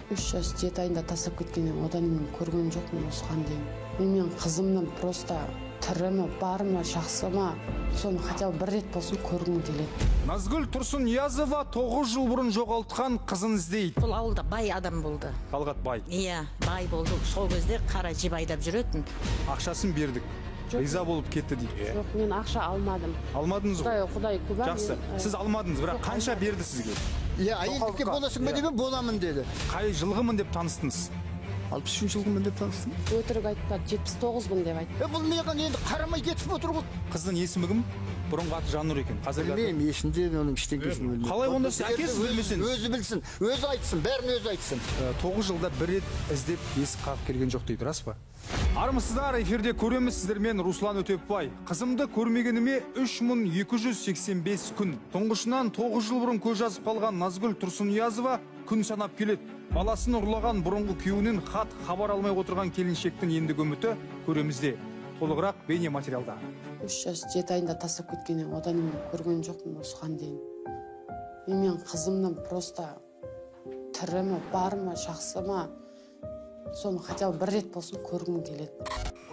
3 жас 7 айында тастап кеткеннен одан мен көрген жоқпын осыған дейін. Мен қызымның просто тірі ме, бар ма, жақсы ма, соны хотя бы бір рет болсын көргім келеді. Назгүл Тұрсынниязова 9 жыл бұрын жоғалтқан қызын іздейді. Бұл ауылда бай адам болды. Талғат бай. Иә, бай болды. Сол кезде қара жіп айдап жүретін. Ақшасын бердік. Риза болып кетті дейді. Жоқ, мен ақша алмадым. Алмадыңыз ғой. Құдай, құдай куә. Жақсы. Мен, Сіз алмадыңыз, бірақ жоқ, қанша алмадым. берді сізге? Иә, әйелдікке боласың ба деп, боламын деді. Қай жылғымын деп таныстыңыз? 63 жылғымын деп таныстым. Өтірік айтпады, 79-мын деп айтты. Бұл маған енді қарамай кетіп отыр ғой. Қыздың есімі кім? Бұрынғы аты Жаннұр екен. Қазіргі аты- Білмеймін, есімде оның ештеңесін білмеймін. Қалай онда сіз әкесіз білмесеңіз? Өзі білсін, өзі айтсын, бәрін өзі айтсын. 9 жылда бір рет іздеп есік қағып келген жоқ дейді, рас па? Армысыздар, эфирде көреміз сіздермен Руслан Өтепбай. Қызымды көрмегеніме 3285 күн. Тұңғышынан 9 жыл бұрын көз жазып қалған Назгүл Тұрсынниязова күн санап келеді. Баласын ұрлаған бұрынғы күйеуінен хат хабар алмай отырған келіншектің ендігі үміті көремізде. Толығырақ бейне материалда. 3 жас 7 айында тастап кеткеннен одан мен көрген жоқпын осыған дейін. Мен қызымның просто тірі ме, бар ма, жақсы ма, соны хотя бы бір рет болсын көргім келеді.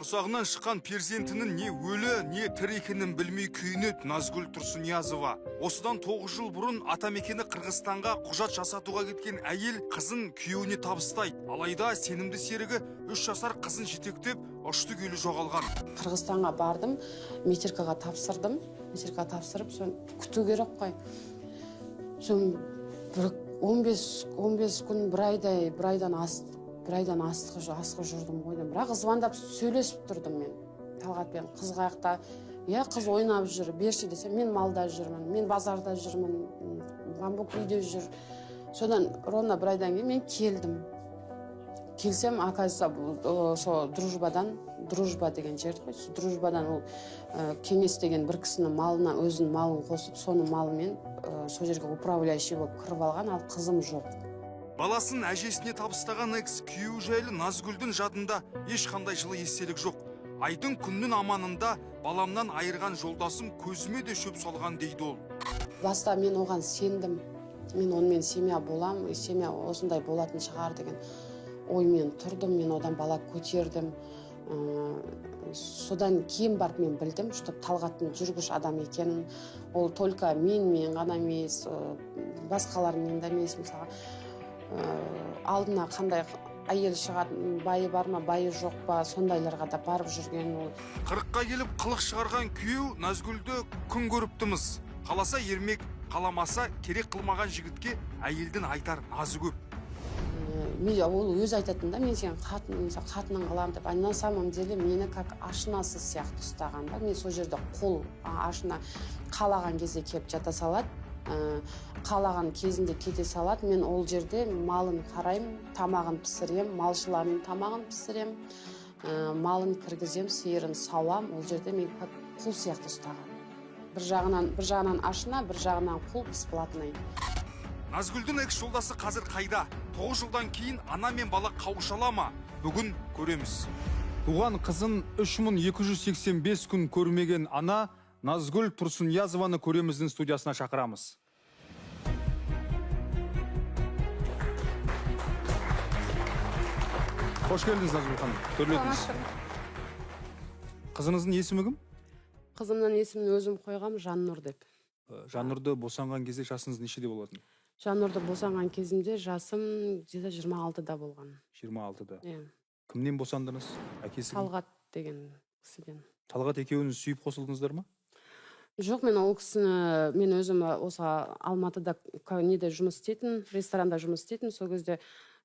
Құрсағынан шыққан перзентінің не өлі, не тірі екенін білмей күйінеді Назгүл Тұрсынниязова. Осыдан 9 жыл бұрын атамекені Қырғызстанға құжат жасатуға кеткен әйел қызын күйеуіне табыстайды. Алайда сенімді серігі 3 жасар қызын жетектеп ұшты күйлі жоғалған. Қырғызстанға бардым, метрикаға тапсырдым. Метрикаға тапсырып, соны күту керек қой. Соны бір 15 күн, бір айдай, бір айдан астық жүрдім ғой деймін. Бірақ звондап сөйлесіп тұрдым мен Талғатпен. Қыз қаяқта? Иә, қыз ойнап жүр, берші десем, мен малда жүрмін, мен базарда жүрмін, бамбук үйде жүр. Содан ровно бір айдан кейін мен келдім. Келсем, оказывается, бұл, сол Дружбадан, Дружба деген жер ғой, сол Дружбадан ол Кеңес деген бір кісінің малына өзінің малын қосып, соның малымен сол жерге управляющий болып кіріп алған, ал қызым жоқ. Баласын әжесіне табыстаған экс күйеуі жайлы Назгүлдің жадында ешқандай жылы естелік жоқ. Айдың күннің аманында баламнан айырған жолдасым көзіме де шөп салған дейді ол. Баста мен оған сендім. Мен онымен семья болам, и семья осындай болатын шығар деген оймен тұрдым. Мен одан бала көтердім. Содан кейін барып мен білдім, что Талғаттың жүргіш адам екенін. Ол только менімен ғана емес, басқалармен де емес. Мысалға, алдына қандай әйел шығады, байы бар ма, байы жоқ па, сондайларға да барып жүрген ол. 40-қа келіп қылық шығарған күйеу Назгүлді күн көріптіміз. Қаласа ермек, қаламаса керек қылмаған жігітке әйелдің айтар назы көп. Мен ол өзі айтатын да, мен сені қатын, мысалы, қатының қыламын деп. А на самом деле мені как ашынасы сияқты ұстаған да. Мен сол жерде қол, ашына қалаған кезде келіп жата салады, қалаған кезінде кете салады. Мен ол жерде малын қараймын, тамағын пісірем, малшылардың тамағын пісірем, малын кіргізем, сиырын сауам. Ол жерде мен как құл сияқты ұстаған. Бір жағынан ашына, бір жағынан құл, бесплатный. Назгүлдің экс жолдасы қазір қайда? 9 жылдан кейін ана мен бала қауыша ала ма? Бүгін көреміз. Туған қызын 3285 күн көрмеген ана Назгүл Тұрсынниязованы көреміздің студиясына шақырамыз. Қош келдіңіз, Назгүл ханым. Төрлетіңіз. Қызыңыздың есімі кім? Қызымның есімін өзім қойғам, Жаннұр деп. Жаннұрды босанған кезде жасыңыз нешеде болатын? Жаннұрды босанған кезімде жасым где-то 26-да болған. 26-да. Иә. Кімнен босандыңыз? Әкесі кім? Талғат деген кісіден. Талғат екеуіңіз сүйіп қосылдыңыздар ма? Жоқ, мен ол кісіні, мен өзім осы Алматыда неде жұмыс істейтін, ресторанда жұмыс істейтін. Сол кезде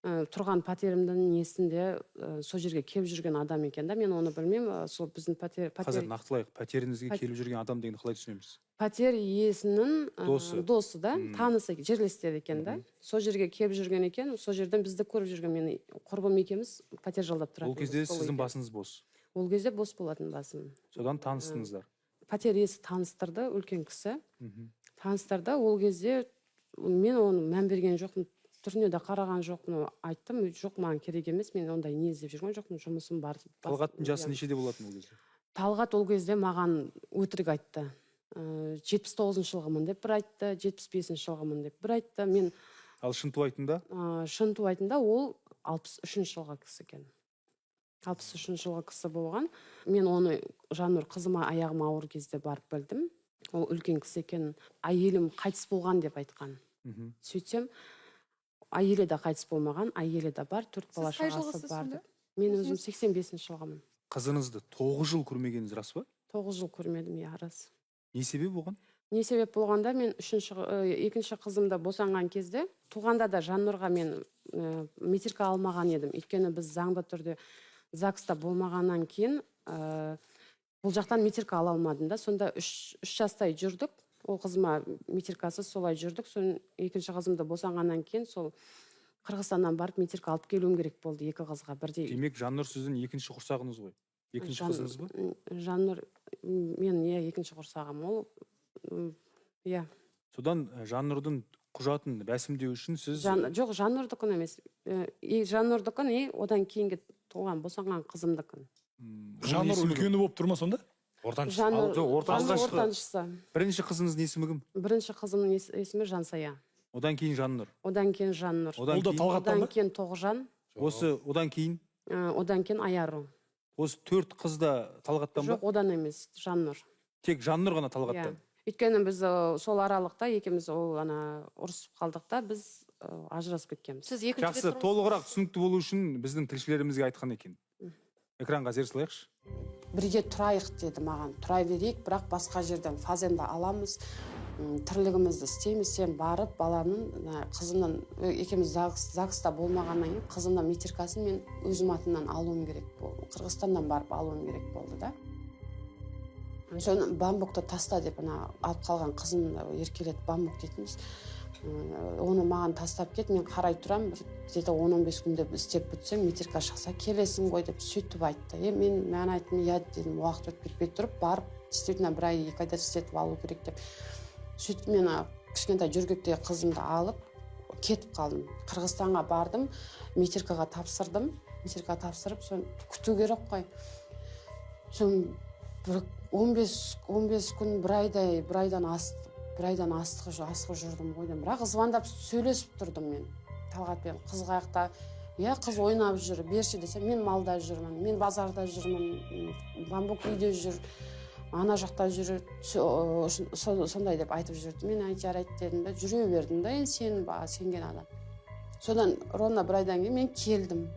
тұрған пәтерімдің несінде сол жерге келіп жүрген адам екен да, мен оны білмеймін. Сол біздің пәтер Қазір нақтылайық, пәтеріңізге келіп жүрген адам дегенді қалай түсінеміз? Пәтер иесінің Досы. Досы да, танысы, жерлестері екен да. Сол жерге келіп жүрген екен, сол жерден бізді көріп жүрген. Мені құрбым екеуміз пәтер жалдап Ол тұратынбыз кезде сол сіздің үйде. басыңыз бос. Ол кезде бос болатын басым. Содан таныстыңыздар. Пәтер иесі таныстырды, үлкен кісі. Таныстырды. Ол кезде мен оны мән берген жоқпын, түріне де қараған жоқпын. Айттым, жоқ, маған керек емес, мен ондай не іздеп жүрген жоқпын, жұмысым бар. Талғаттың жасы нешеде болатын ол кезде? Талғат ол кезде маған өтірік айтты. 79-жылғымын деп бір айтты, 75-жылғымын деп бір айтты. Мен Ал Шынтуайтында? Шынтуайтында ол 63 жылғы кісі екен. 63 жылғы кісі болған. Мен оны Жаннұр қызыма аяғым ауыр кезде барып білдім. Ол үлкен кісі екен. Әйелім қайтыс болған деп айтқан. Сөйтсем, әйелі де қайтыс болмаған, әйелі де бар, 4 бала Сіз қай шағасы жылғысыз бар сонда? деп. Мен өзім 85 жылғымын. Қызыңызды 9 жыл көрмегеніңіз рас па? 9 жыл көрмедім, иә, рас. Не себеп оған? Не себеп болғанда, мен екінші қызымды босанған кезде, туғанда да Жаннұрға мен метрика алмаған едім. Өйткені біз заңды түрде ЗАГСта болмағаннан кейін бұл жақтан метрика ала алмадым да. Сонда 3 жастай жүрдік. Ол қызыма метрикасы солай жүрдік. Соны екінші қызымды босанғаннан кейін сол Қырғызстаннан барып метрика алып келуім керек болды екі қызға бірдей. Демек, Жаннұр сіздің екінші құрсағыңыз ғой? Екінші қызыңыз ба? Жаннұр мен, иә, екінші құрсағым ол. Иә. Содан Жаннұрдың құжатын рәсімдеу үшін сіз Жоқ, Жаннұрдікін емес. И Жаннұрдікін, и одан кейінгі туған босанған қызымдікін. Жаннұр үлкені болып тұр ма сонда? Ортаншысы. Жаннұр, Жоқ, ортаншысы. Жаннұр ортаншысы. Бірінші қызыңыздың есімі кім? Бірінші қызымның есімі Жансая. Одан кейін Жаннұр. Одан кейін Жаннұр. Одан Ол да кейін Талғаттан Одан ба? кейін Тоғжан. Осы одан кейін? Одан кейін Аяру. Осы 4 қыз да Талғаттан ба? Жоқ, одан емес, Жаннұр. Тек Жаннұр ғана Талғаттан. Иә. Өйткені біз сол аралықта екеуміз ол ана ұрысып қалдық та, біз ажырасып кеткенбіз. Сіз екінші Жақсы, рет толығырақ түсінікті болу үшін біздің тілшілерімізге айтқан екен. Экранға зер салайықшы. Бірге тұрайық деді маған. Тұра берейік, бірақ басқа жерден фазенда аламыз, тірлігімізді істейміз. Сен барып баланың, қызымнан, екеуміз ЗАГСта болмағаннан кейін қызымнан метрикасын мен өзім атымнан алуым керек болды. Қырғызстаннан барып алуым керек болды да. Соны бамбукты таста деп ана алып қалған қызым еркелетіп бамбук дейтінбіз. Оны маған тастап кет, мен қарай тұрамын, где-то 10-15 күнде істеп бітсем, метрика шықса келесің ғой деп сөйтіп айтты. Мен айттым, иә дедім, уақыт өтіп кетпей тұрып барып действительно бір ай, екі айда істетіп алу керек деп. Сөйтіп мен кішкентай жөргектегі қызымды алып кетіп қалдым. Қырғызстанға бардым, метрикаға тапсырдым. Метрикаға тапсырып, соны күту керек қой. Соны бір 15 күн, бір айдай, бір айдан бір айдан асты жүрдім ғой деймін. Бірақ звондап сөйлесіп тұрдым мен Талғатпен. Қыз қаяқта? Иә, қыз ойнап жүр, берші десем, мен малда жүрмін, мен базарда жүрмін, бамбук үйде жүр, ана жақта жүр, сондай деп айтып жүрді. Мен айт, жарайды дедім де, жүре бердім да, енді сенген адам. Содан ровно бір айдан кейін мен келдім.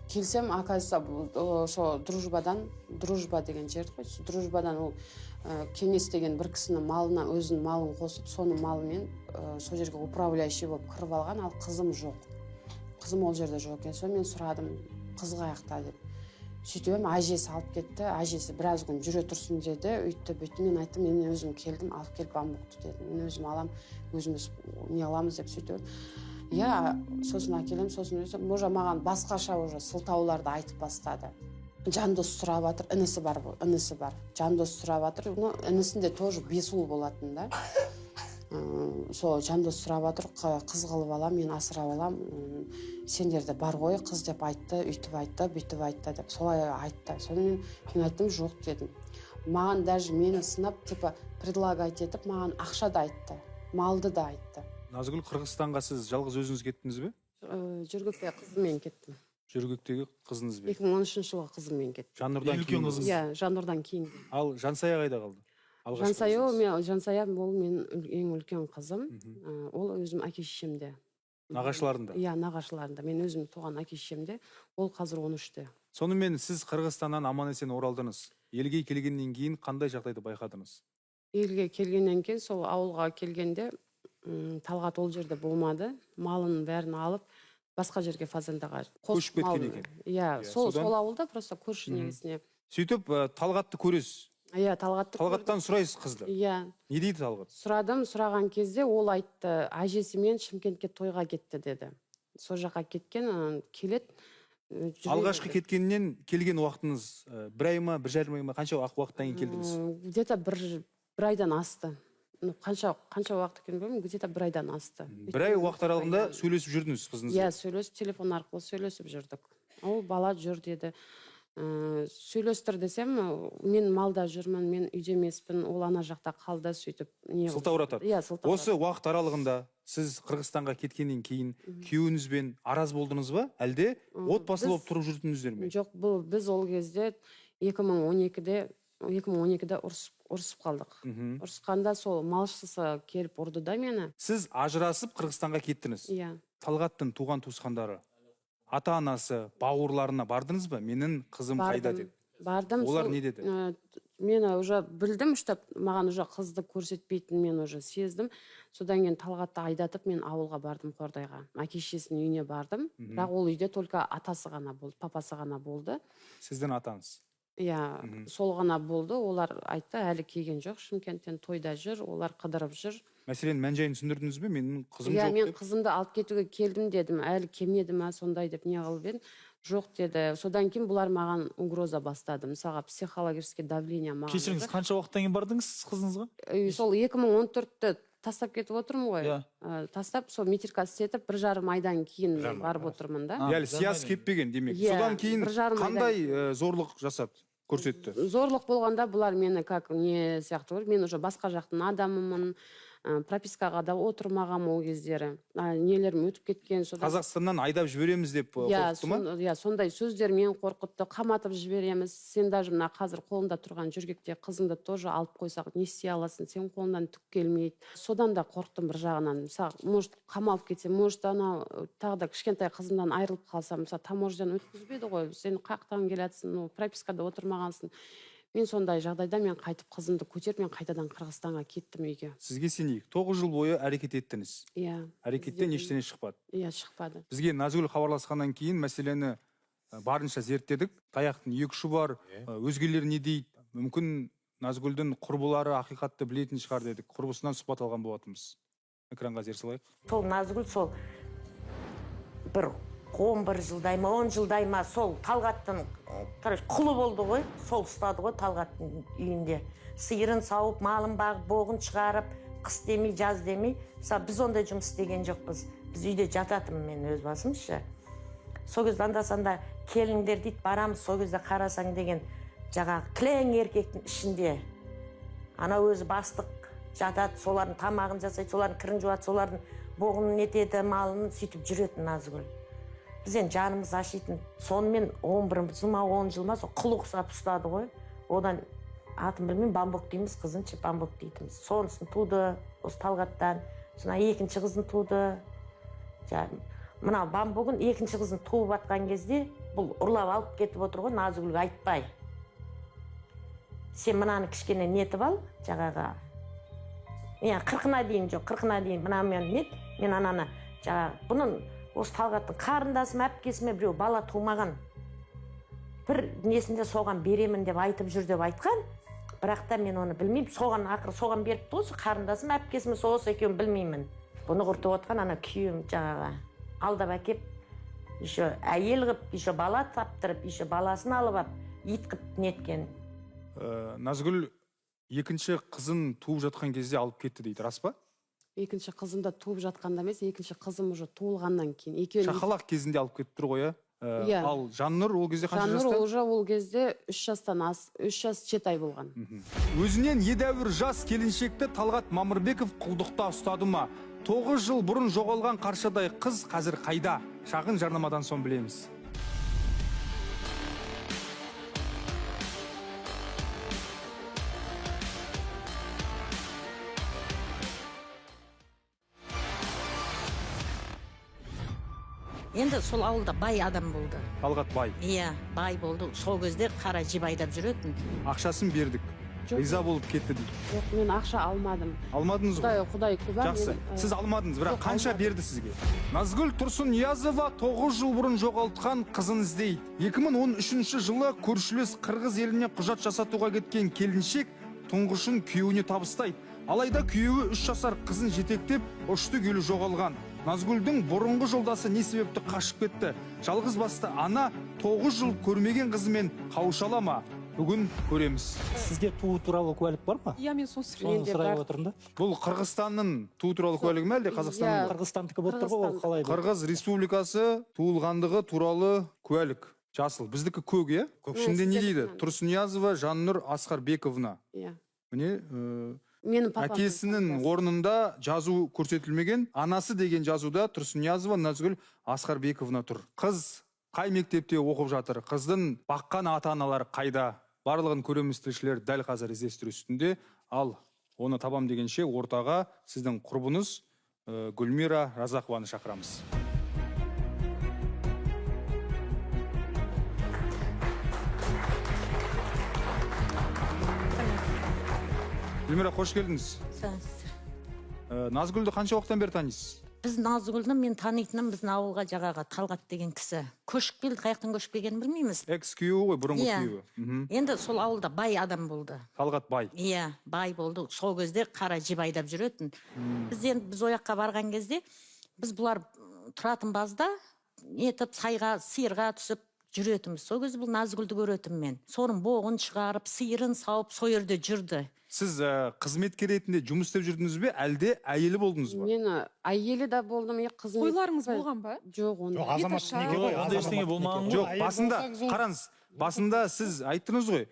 Келсем, оказывается, бұл, сол Дружбадан, Дружба деген жер ғой, сол Дружбадан ол Кеңес деген бір кісінің малына өзінің малын қосып, соның малымен сол жерге управляющий болып кіріп алған, ал қызым жоқ. Қызым ол жерде жоқ екен. Соны мен сұрадым, қыз қаяқта деп. Сөйтіп едім, әжесі алып кетті. Әжесі біраз күн жүре тұрсын деді, өйтті бүйтті. Мен айттым, мен өзім келдім, алып келіп бамбукты дедім. Мен өзім алам, өзіміз не аламыз деп сөйтіп едім. Иә, сосын әкелемін, сосын өзім, уже маған басқаша уже сылтауларды айтып бастады. Жандос сұрап жатыр, інісі бар ғой, інісі бар. Жандос сұрап жатыр, но інісінде тоже 5 ұл болатын да. Сол Жандос сұрап жатыр, қыз қылып алам, мен асырап алам, сендерде бар ғой қыз деп айтты, үйтіп айтты, бүйтіп айтты деп солай айтты. Сонымен мен айттым, жоқ дедім. Маған даже мені сынап, типа предлагать етіп, маған ақша да айтты, малды да айтты. Назгүл, Қырғызстанға сіз жалғыз өзіңіз кеттіңіз бе? Жөргекте қызыммен кеттім. Жөргектегі қызыңызбен? Екі мың он үшінші жылғы қызыммен кеттім. Жаннұрдан Үлкен кейін қызыңыз. Иә, Жаннұрдан кейін. Ал Жансая қайда қалды? Алғашқы Жансая, қызыңыз. Жансая ол менің ең үлкен қызым. Ол өзім әке шешемде. Нағашыларында? Иә, нағашыларында. Мен өзім туған әке шешемде. Ол қазір 13-те. Сонымен сіз Қырғызстаннан аман есен оралдыңыз. Елге келгеннен кейін қандай жағдайды байқадыңыз? Елге келгеннен кейін, сол ауылға келгенде, Талғат ол жерде болмады. Малын бәрін алып, басқа жерге фазендаға қосып Көшіп кеткен малын. екен. Иә, Иә, содан сол ауылда просто көрші негізіне. Сөйтіп, Талғатты көресіз. Иә, Талғатты көрдім. Талғаттан сұрайсыз қызды. Иә. Не дейді Талғат? Сұрадым, сұраған кезде ол айтты, әжесімен Шымкентке тойға кетті деді. Сол жаққа кеткен, анан келеді, жүре Алғашқы берді. кеткеннен келген уақытыңыз, бір ай ма, бір жарым ай ма, қанша уақыттан кейін келдіңіз? Где-то бір айдан асты. Ну, қанша уақыт екенін білмеймін, где-то бір айдан асты. Бір ай уақыт аралығында сөйлесіп жүрдіңіз қызыңызбен? Иә, сөйлесіп, телефон арқылы сөйлесіп жүрдік. Ол бала жүр деді. Сөйлестір десем, мен малда жүрмін, мен үйде емеспін, ол ана жақта қалды, сөйтіп не қылды. Сылтауратады. Иә, сылтауратады. Осы уақыт аралығында Сіз Қырғызстанға кеткеннен кейін күйеуіңізбен араз болдыңыз ба? Әлде отбасы болып тұрып жүрдіңіздер ме? Жоқ, бұл біз ол кезде 2012-де ұрысып қалдық. Ұрысқанда сол малшысы келіп ұрды да мені. Сіз ажырасып Қырғызстанға кеттіңіз. Иә. Талғаттың туған туысқандары, ата-анасы, бауырларына бардыңыз ба? Менің қызым қайда деп. Бардым. Олар не деді? Мен уже білдім, что маған уже қызды көрсетпейтінін мен уже сездім. Содан кейін Талғатты айдатып мен ауылға бардым, Қордайға. Әке шешесінің үйіне бардым. Бірақ ол үйде только атасы ғана болды, папасы ғана болды. Сіздің атаңыз? Иә, сол ғана болды. Олар айтты, әлі келген жоқ, Шымкенттен тойда жүр, олар қыдырып жүр. Мәселен, мән-жайын түсіндірдіңіз бе? Менің қызым жоқ деп. Мен қызымды алып кетуге келдім дедім, әлі келмеді ма сондай деп не қылып едім. Жоқ деді. Содан кейін бұлар маған угроза бастады. Мысалға, психологический давление маған. Кешіріңіз, қанша уақыттан кейін бардыңыз сіз қызыңызға? Сол 2014-ті тастап кетіп отырмын ғой. Тастап, сол метрика істетіп, 1,5 айдан кейін барып отырмын да. Әлі сиясы кетпеген демек. Содан кейін қандай зорлық жасады, көрсетті? Зорлық болғанда бұлар мені как не сияқты көрді. Мен уже басқа жақтың адамымын. Пропискаға да отырмағам ол кездері. Нелерім өтіп кеткен. Қазақстаннан айдап жібереміз деп қорқытты ма? Иә, сондай сөздермен қорқытты. Қаматып жібереміз. Сен даже мына қазір қолында тұрған жөргекте қызыңды тоже алып қойсақ, не істей аласың? Сен қолыңнан түк келмейді. Содан да қорықтым бір жағынан. Мысалы, может, қамалып кетсем, может, анау тағы да кішкентай қызымнан айырылып қалсам, мысалы, таможнядан өткізбеді ғой. Сен қаяқтан келатсың, пропискада отырмағансың. Мен сондай жағдайда мен қайтып қызымды көтеріп, мен қайтадан Қырғызстанға кеттім үйге. Сізге сенейік. 9 жыл бойы әрекет еттіңіз. Иә. Әрекеттен ештеңе шықпады. Иә, шықпады. Бізге Назгүл хабарласқаннан кейін мәселені барынша зерттедік. Таяқтың екі ұшы бар, өзгелер не дейді? Мүмкін Назгүлдің құрбылары ақиқатты білетін шығар дедік. Құрбысынан сұхбат алған болатынбыз. Экранға зер салайық. Сол Назгүл сол бір 11 жылдай ма, 10 жылдай ма, сол Талғаттың, короче, құлы болды ғой, сол ұстады ғой Талғаттың үйінде. Сиырын сауып, малын бағып, боғын шығарып, қыс демей, жаз демей. Мысалы, біз ондай жұмыс істеген жоқпыз. Біз үйде жататынмын мен өз басымшы. Сол кезде анда-санда келіңдер дейді, барамыз, сол кезде қарасаң деген жаңағы кілең еркектің ішінде. Ана өзі бастық жатады, солардың тамағын жасайды, солардың кірін жуады, солардың боғын нетеді, малын сөйтіп жүретін Назгүл. Біз енді жанымыз ашитын, сонымен 11 жыл ма, 10 жыл ма, сол құл ұқсап ұстады ғой. Одан атын білмеймін, Бамбук дейміз, қызыншы Бамбук дейтінбіз. Сонысын туды, осы Талғаттан. Содан екінші қызын туды. Мына Бамбугын екінші қызын туып атқан кезде, бұл ұрлап алып кетіп отыр ғой, Назгүлге айтпай. Сен мынаны кішкене нетіп ал, жаңағы. 40-ына дейін жоқ, 40-ына дейін мына мен нет, мен ананы жаңағы, бұның осы Талғаттың қарындасы ма, әпкесі ме, біреу бала тумаған. Бір несінде соған беремін деп айтып жүр деп айтқан, бірақ та мен оны білмеймін. Соған ақыры соған беріпті ғой, сол қарындасы ма, әпкесі ме, сол осы екеуін білмеймін. Бұны құртып отқан ана күйеуім жаңағы алдап әкеп, еще әйел қып, еще бала таптырып, еще баласын алып ап, ит қып неткен. Назгүл екінші қызын туып жатқан кезде алып кетті дейді, рас па? Екінші қызым да туып жатқанда емес, екінші қызым уже туылғаннан кейін. Шақалақ кезінде алып кетіп тұр ғой, ә? Ал Жаннұр ол кезде қанша жаста? Жаннұр уже ол кезде 3 жастан ас, 3 жас 7 ай болған. Өзінен едәуір жас келіншекті Талғат Мамырбеков құлдықта ұстады ма? 9 жыл бұрын жоғалған қаршадай қыз қазір қайда? Шағын жарнамадан соң білеміз. Енді сол ауылда бай адам болды. Талғат бай. Иә, бай болды. Сол кезде қара жіп айдап жүретін. Ақшасын бердік. Риза болып кетті дейді. Жоқ, мен ақша алмадым. Алмадыңыз ғой? Құдай куә. Жақсы. Сіз алмадыңыз, бірақ қанша берді сізге? Назгүл Тұрсынниязова 9 жыл бұрын жоғалтқан қызын іздейді. 2013 жылы көршілес қырғыз еліне құжат жасатуға кеткен келіншек тұңғышын күйеуіне табыстайды. Алайда күйеуі 3 жасар қызын жетектеп, ұшты күйлі жоғалған. Назгүлдің бұрынғы жолдасы не себепті қашып кетті? Жалғыз басты ана 9 жыл көрмеген қызымен қауыша ала ма? Бүгін көреміз. Сізде туу туралы куәлік бар ма? Иә, мен соны Соны сұрай отырмын да. Бұл Қырғызстанның туу туралы куәлігі ме, әлде Қазақстанның? Қырғызстандікі болып тұр ғой, ол қалай? Қырғыз Республикасы туылғандығы туралы куәлік. Жасыл. Біздікі көк, иә? Ішінде не дейді? Тұрсынниязова Жаннұр Асқарбековна. Иә. Міне, Менің папам. Әкесінің орнында жазу көрсетілмеген, анасы деген жазуда Тұрсынниязова Назгүл Асқарбековна тұр. Қыз қай мектепте оқып жатыр, қыздың баққан ата-аналары қайда, барлығын көреміз тілшілер дәл қазір іздестіру үстінде. Ал оны табам дегенше ортаға сіздің құрбыңыз Гүлмира Разақованы шақырамыз. Гүлмира, қош келдіңіз. Назгүлді қанша уақыттан бері танисыз? Біз Назгүлді мен танитыным біздің ауылға жаңағы Талғат деген кісі көшіп келді, қай жақтан көшіп келгенін білмейміз. Экс күйеуі ғой, бұрынғы Иә. күйеуі. Енді сол ауылда бай адам болды. Талғат бай. Иә, бай болды. Сол кезде қара жіп айдап жүретін. Біз енді біз ол жаққа барған кезде біз бұлар тұратын базда нетіп сайға, сиырға түсіп жүретінбіз. Сол кезде бұл Назгүлді көретінмін мен. Соның боғын шығарып, сиырын сауып, сол жерде жүрді. Сіз қызметкер ретінде жұмыс істеп жүрдіңіз бе, әлде әйелі болдыңыз ба? Мен әйелі де болдым, қызмет. Тойларыңыз болған ба? Жоқ, ондай. Жоқ, азаматтық неке ғой. Ондай ештеңе болмаған ғой. Жоқ, басында қараңыз, басында сіз айттыңыз ғой,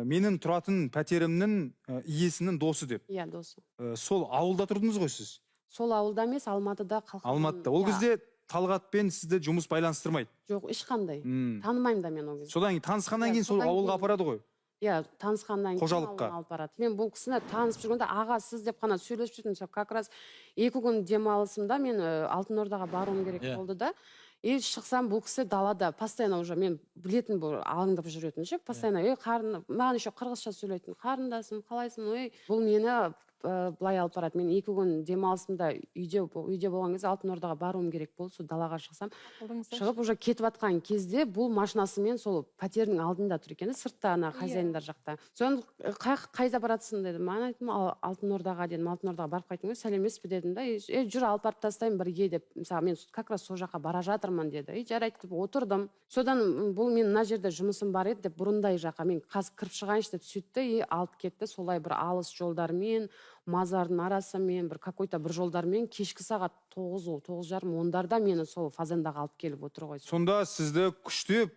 менің тұратын пәтерімнің иесінің досы деп. Иә, досы. Сол ауылда тұрдыңыз ғой сіз? Сол ауылда емес, Алматыда қалқан. Алматыда. Ол кезде Талғатпен сізді жұмыс байланыстырмайды. Жоқ, ешқандай. Танымаймын да мен ол кезде. Содан кейін танысқаннан кейін сол ауылға апарады ғой. Иә, танысқаннан кейін қожалыққа алып барады. Мен бұл кісіні танысып жүргенде аға сіз деп қана сөйлесіп жүрдім. Сол как раз 2 күн демалысымда мен Алтын Ордаға баруым керек болды да. И шықсам бұл кісі далада постоянно уже мен білетін бұл алаңдап жүретін ше, постоянно ей қарын, маған еще қырғызша сөйлейтін, қарындасым қалайсың, ой бұл мені былай алып барады. Мен 2 күн демалысымда үйде болған кезде Алтын Ордаға баруым керек болды. Сол далаға шықсам, шығып уже кетіп жатқан кезде бұл машинасымен сол пәтердің алдында тұр екен, сыртта ана хозяиндар жақта. Соны қайда баратсың дедім. Маған айттым, Алтын Ордаға дедім. Алтын Ордаға барып қайттым ғой, сәлеметсіз бе дедім да. Жүр алып барып тастаймын бірге деп. Мысалы мен как раз сол жаққа бара жатырмын деді. Жарайды деп отырдым. Содан бұл мен мына жерде жұмысым бар еді деп бұрындай жаққа мен қазір кіріп шығайыншы деп сөйтті, алып кетті. Солай бір алыс жолдармен, мазардың арасымен, бір какой-то бір жолдармен кешкі сағат 9, 9:30, 10-дарда мені сол фазендаға алып келіп отыр ғой. Сонда сізді күштеп,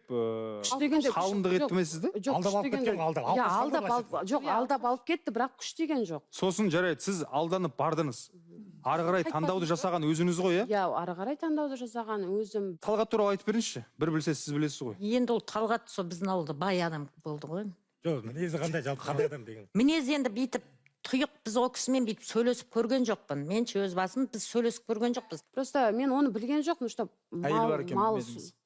қалыңдық етті ме сізді? Жоқ, алдап алып кеткен, алдап. Иә, алдап алып, жоқ, алдап алып кетті, бірақ күштеген жоқ. Сосын жарайды, сіз алданып бардыңыз. Ары қарай таңдауды жасаған өзіңіз ғой, иә? Иә, ары қарай таңдауды жасаған өзім. Талғат туралы айтып беріңізші. Бір білсе сіз білесіз ғой. Енді ол Талғат сол біздің ауылда бай адам болды ғой. Жоқ, мінезі қандай, жалпы қандай адам деген? Мінезі енді бүйтіп тұйық, біз ол кісімен бүйтіп сөйлесіп көрген жоқпын. Мен ше өз басым, біз сөйлесіп көрген жоқпыз. Просто мен оны білген жоқпын, что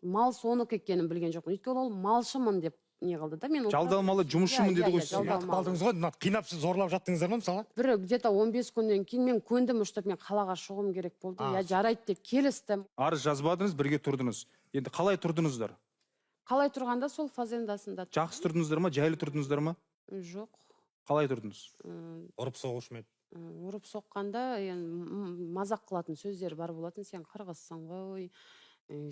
мал соныкі екенін білген жоқпын. Өйткені ол малшымын деп не қылды да. Мен жалдамалы жұмысшымын деді ғой сіз. Алдыңыз ғой, қинап сіз зорлап жаттыңыздар ма мысалы? Бір где-то 15 күннен кейін мен көндім, что мен қалаға шығуым керек болды. Я жарайды деп келістім. Арыз жазбадыңыз, бірге тұрдыңыз. Енді қалай тұрдыңыздар? Қалай тұрғанда сол фазендасында. Жақсы тұрдыңыздар ма, жайлы тұрдыңыздар ма? Жоқ. Қалай тұрдыңыз? Ұрып соғушы ма еді? Ұрып соққанда енді мазақ қылатын сөздер бар болатын. Сен қырғызсың ғой,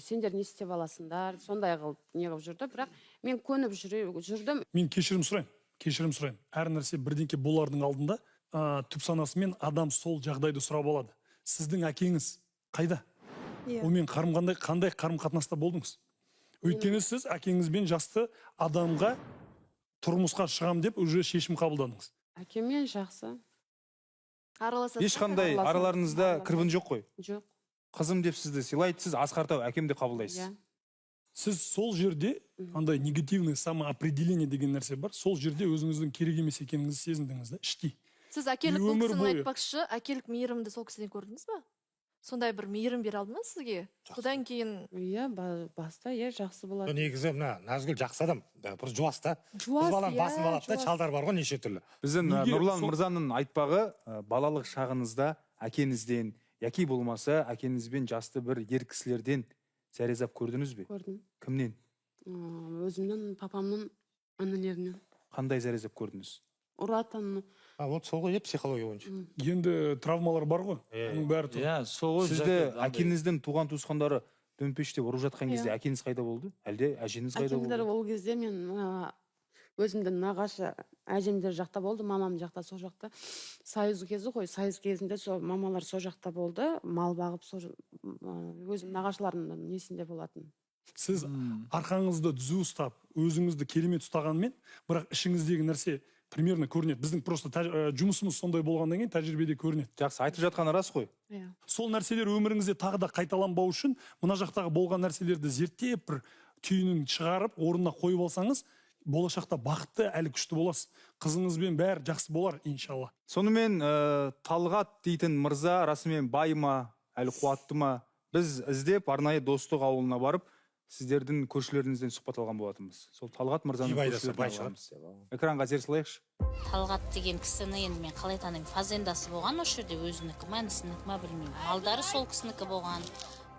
сендер не істеп аласыңдар, сондай қылып не қылып жүрді. Бірақ мен көніп жүрдім. Мен кешірім сұраймын, кешірім сұраймын. Әр нәрсе бірдеңке болардың алдында түп санасымен адам сол жағдайды сұрап алады. Сіздің әкеңіз қайда? Онымен қандай қарым-қатынаста болдыңыз? Өйткені сіз әкеңізбен жасты адамға тұрмысқа шығам деп уже шешім қабылдадыңыз. Әкеммен жақсы. Ешқандай араларыңызда кірбің жоқ қой? Жоқ. Қызым деп сізді сыйлайды, сіз асқар тау әкем деп қабылдайсыз. Сіз сол жерде андай негативный самоопределение деген нәрсе бар. Сол жерде өзіңіздің керек емес екеніңізді сезіндіңіз да, іштей. Сіз әкелік бұл кісіні айтпақшы, әкелік мейірімді сол кісіден көрдіңіз ба? Сондай бір мейірім бере алды ма сізге? Содан кейін иә, баста иә жақсы болады. Негізі мына Назгүл жақсы адам, бір жуас та. Қыз баланың басын алады да, шалдар бар ғой неше түрлі. Біздің Нұрлан мырзаның айтпағы, балалық шағыңызда әкеңізден, яки болмаса әкеңізбен жасты бір ер кісілерден зәрезап көрдіңіз бе? Көрдім. Кімнен? Өзімнің папамның інілерінен. Қандай зәрезап көрдіңіз? Ұратын. Вот сол ғой, психология бойынша. Енді травмалар бар ғой, оның бәрі тұр. Иә, сол ғой. Сізді әкеңіздің туған туысқандары дөмпештеп ұрып жатқан кезде әкеңіз қайда болды? Әлде әжеңіз қайда болды? Әкемдер ол кезде мен өзімді нағашы әжемдер жақта болды, мамам жақта, сол жақта. Сайыз кезі ғой, сайыз кезінде сол мамалар сол жақта болды, мал бағып сол өзім нағашыларымның несінде болатын. Сіз арқаңызды түзу ұстап, өзіңізді керемет ұстағанмен, бірақ ішіңіздегі нәрсе Примерно көрінеді. Біздің просто жұмысымыз сондай болғаннан кейін тәжірибеде көрінеді. Жақсы, айтып жатқаны рас қой. Иә. Сол нәрселер өміріңізде тағы да қайталанбау үшін мына жақтағы болған нәрселерді зерттеп, бір түйінін шығарып, орнына қойып алсаңыз, болашақта бақытты әлі күшті боласыз. Қызыңызбен бәрі жақсы болар, иншалла. Сонымен Талғат дейтін мырза расымен бай ма, әлі қуатты ма? Біз іздеп арнайы Достық ауылына барып, сіздердің көршілеріңізден сұхбат алған болатынбыз. Сол Талғат мырзаның Бай десе, көршілерінен бай шығар. алғанбыз. Экранға зер салайықшы. Талғат деген кісіні енді мен қалай танимын? Фазендасы болған осы жерде, өзінікі ма, інісінікі ма, білмеймін. Малдары сол кісінікі болған.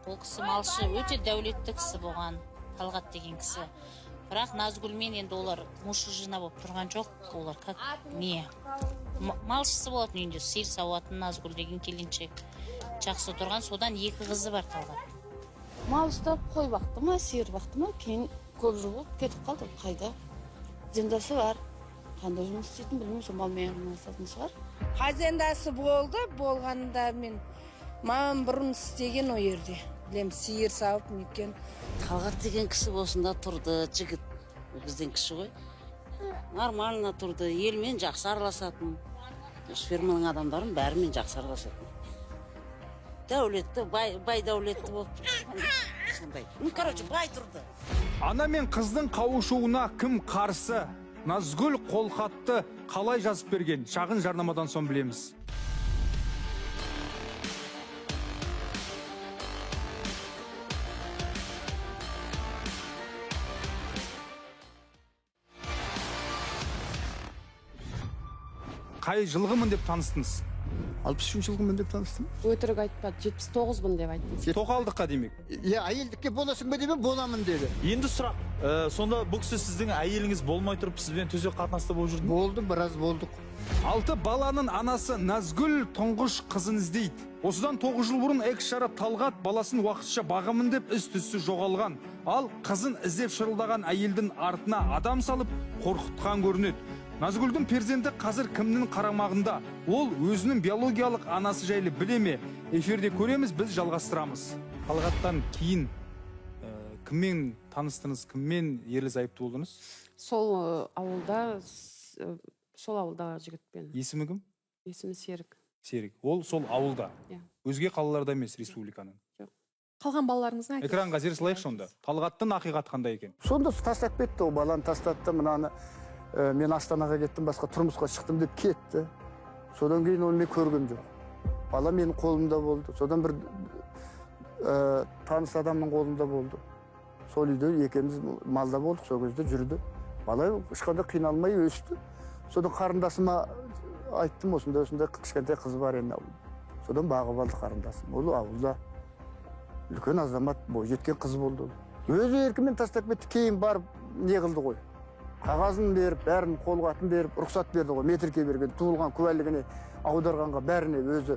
Ол кісі малшы, өте дәулетті кісі болған, Талғат деген кісі. Бірақ Назгүлмен енді олар муж и жена болып тұрған жоқ. Олар как не малшысы болатын, үйінде сиыр сауатын Назгүл деген келіншек жақсы тұрған. Содан екі қызы бар Талғат. Мал ұстап, қой бақты ма, сиыр бақты ма, кейін көп жыл болып кетіп қалды. Қайда? Фазендасы бар. Қандай жұмыс істейтінін білмеймін, сол малмен айналысатын шығар. Фазендасы болды, болғанда мен мамам бұрын істеген ол жерде. Білем, сиыр сауып неткен. Талғат деген кісі осында тұрды, жігіт бізден кіші ғой. Нормально тұрды, елмен жақсы араласатын. Осы ферманың адамдарын бәрімен жақсы араласатын. Дәулетті, бай, бай дәулетті болып сондай. Ну, короче, бай тұрды. Ана мен қыздың қауышуына кім қарсы? Назгүл қолхатты қалай жазып берген? Шағын жарнамадан соң білеміз. Қай жылғымын деп таныстыңыз? 63 жылғымын деп таныстым. Өтірік айтпады, 79-бын деп айтты. Тоқалдыққа демек. Иә, әйелдікке боласың ба деп, боламын деді. Енді сұрақ, сонда бұл кісі сіздің әйеліңіз болмай тұрып сізбен төсек қатынаста болып жүрді ме? Болды, біраз болдық. 6 баланың анасы Назгүл тұңғыш қызын іздейді. Осыдан 9 жыл бұрын экс-жары Талғат баласын уақытша бағамын деп із-түссіз жоғалған. Ал қызын іздеп шырылдаған әйелдің артына адам салып қорқытқан көрінеді. Назгүлдің перзенті қазір кімнің қарамағында? Ол өзінің биологиялық анасы жайлы біле ме? Эфирде көреміз, біз жалғастырамыз. Талғаттан кейін кіммен таныстыңыз, кіммен ерлі зайыпты болдыңыз? Сол ауылда, сол ауылдағы жігітпен. Есімі кім? Есімі Серік. Серік. Ол сол ауылда. Иә. Өзге қалаларда емес, республиканың. Жоқ. Қалған балаларыңыздың әкесі. Экранға зер салайықшы онда. Талғаттың ақиқаты қандай екен? Сонда тастап кетті ол, баланы тастады, мынаны мен Астанаға кеттім, басқа тұрмысқа шықтым деп кетті. Содан кейін оны мен көргем жоқ. Бала менің қолымда болды. Содан бір таныс адамның қолында болды. Сол үйде екеуміз малда болдық, сол кезде жүрді. Бала ешқандай қиналмай өсті. Содан қарындасыма айттым, осындай осындай кішкентай қыз бар енді. Содан бағып алды қарындасым. Ол ауылда үлкен азамат, бойжеткен қыз болды. Өз еркімен тастап кетті, кейін барып не қылды ғой. Қағазын беріп, бәрін қолхатын беріп, рұқсат берді ғой, метрке берген, туылған куәлігіне аударғанға бәріне өзі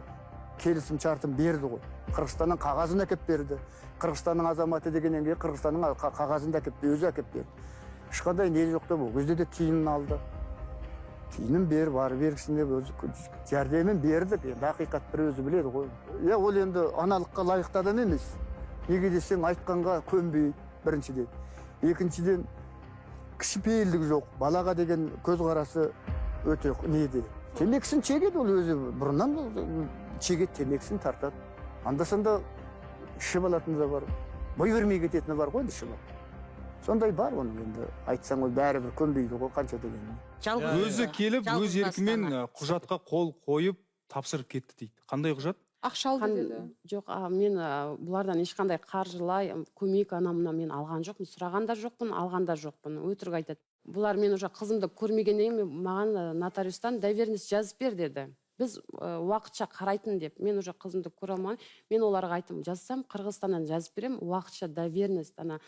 келісім шартын берді ғой. Қырғызстаннан қағазын әкеп берді. Қырғызстанның азаматы дегеннен кейін Қырғызстанның қағазын да әкеп, өзі әкеп берді. Ешқандай не жоқ деп, ол кезде де тиынын алды. Тиынын беріп, ары бергісін деп өзі жәрдемін бердік. Енді ақиқат бір өзі біледі ғой. Иә, ол енді аналыққа лайықты адам емес. Неге десең, айтқанға көнбейді біріншіден. Екіншіден, кішіпейілдік жоқ. Балаға деген көзқарасы өте неде. Темекісін шегеді ол өзі, бұрыннан шегеді, темекісін тартады. Анда-санда ішіп алатыны да бар. Бой бермей кететіні бар ғой енді ішіп алып. Сондай бар оның енді. Айтсаң ол бәрібір көнбейді ғой қанша дегенмен. Өзі келіп, өз еркімен құжатқа қол қойып тапсырып кетті дейді. Қандай құжат? Ақша алды деді. Жоқ, мен бұлардан ешқандай қаржылай көмек анамнан мен алған жоқпын, сұраған да жоқпын, алған да жоқпын. Өтірік айтады. Бұлар мен уже қызымды көрмегеннен кейін маған нотариустан доверенность жазып бер деді. Біз уақытша қарайтын деп. Мен уже қызымды көре алмай, мен оларға айттым, жазсам Қырғызстаннан жазып беремін, уақытша доверенность, ана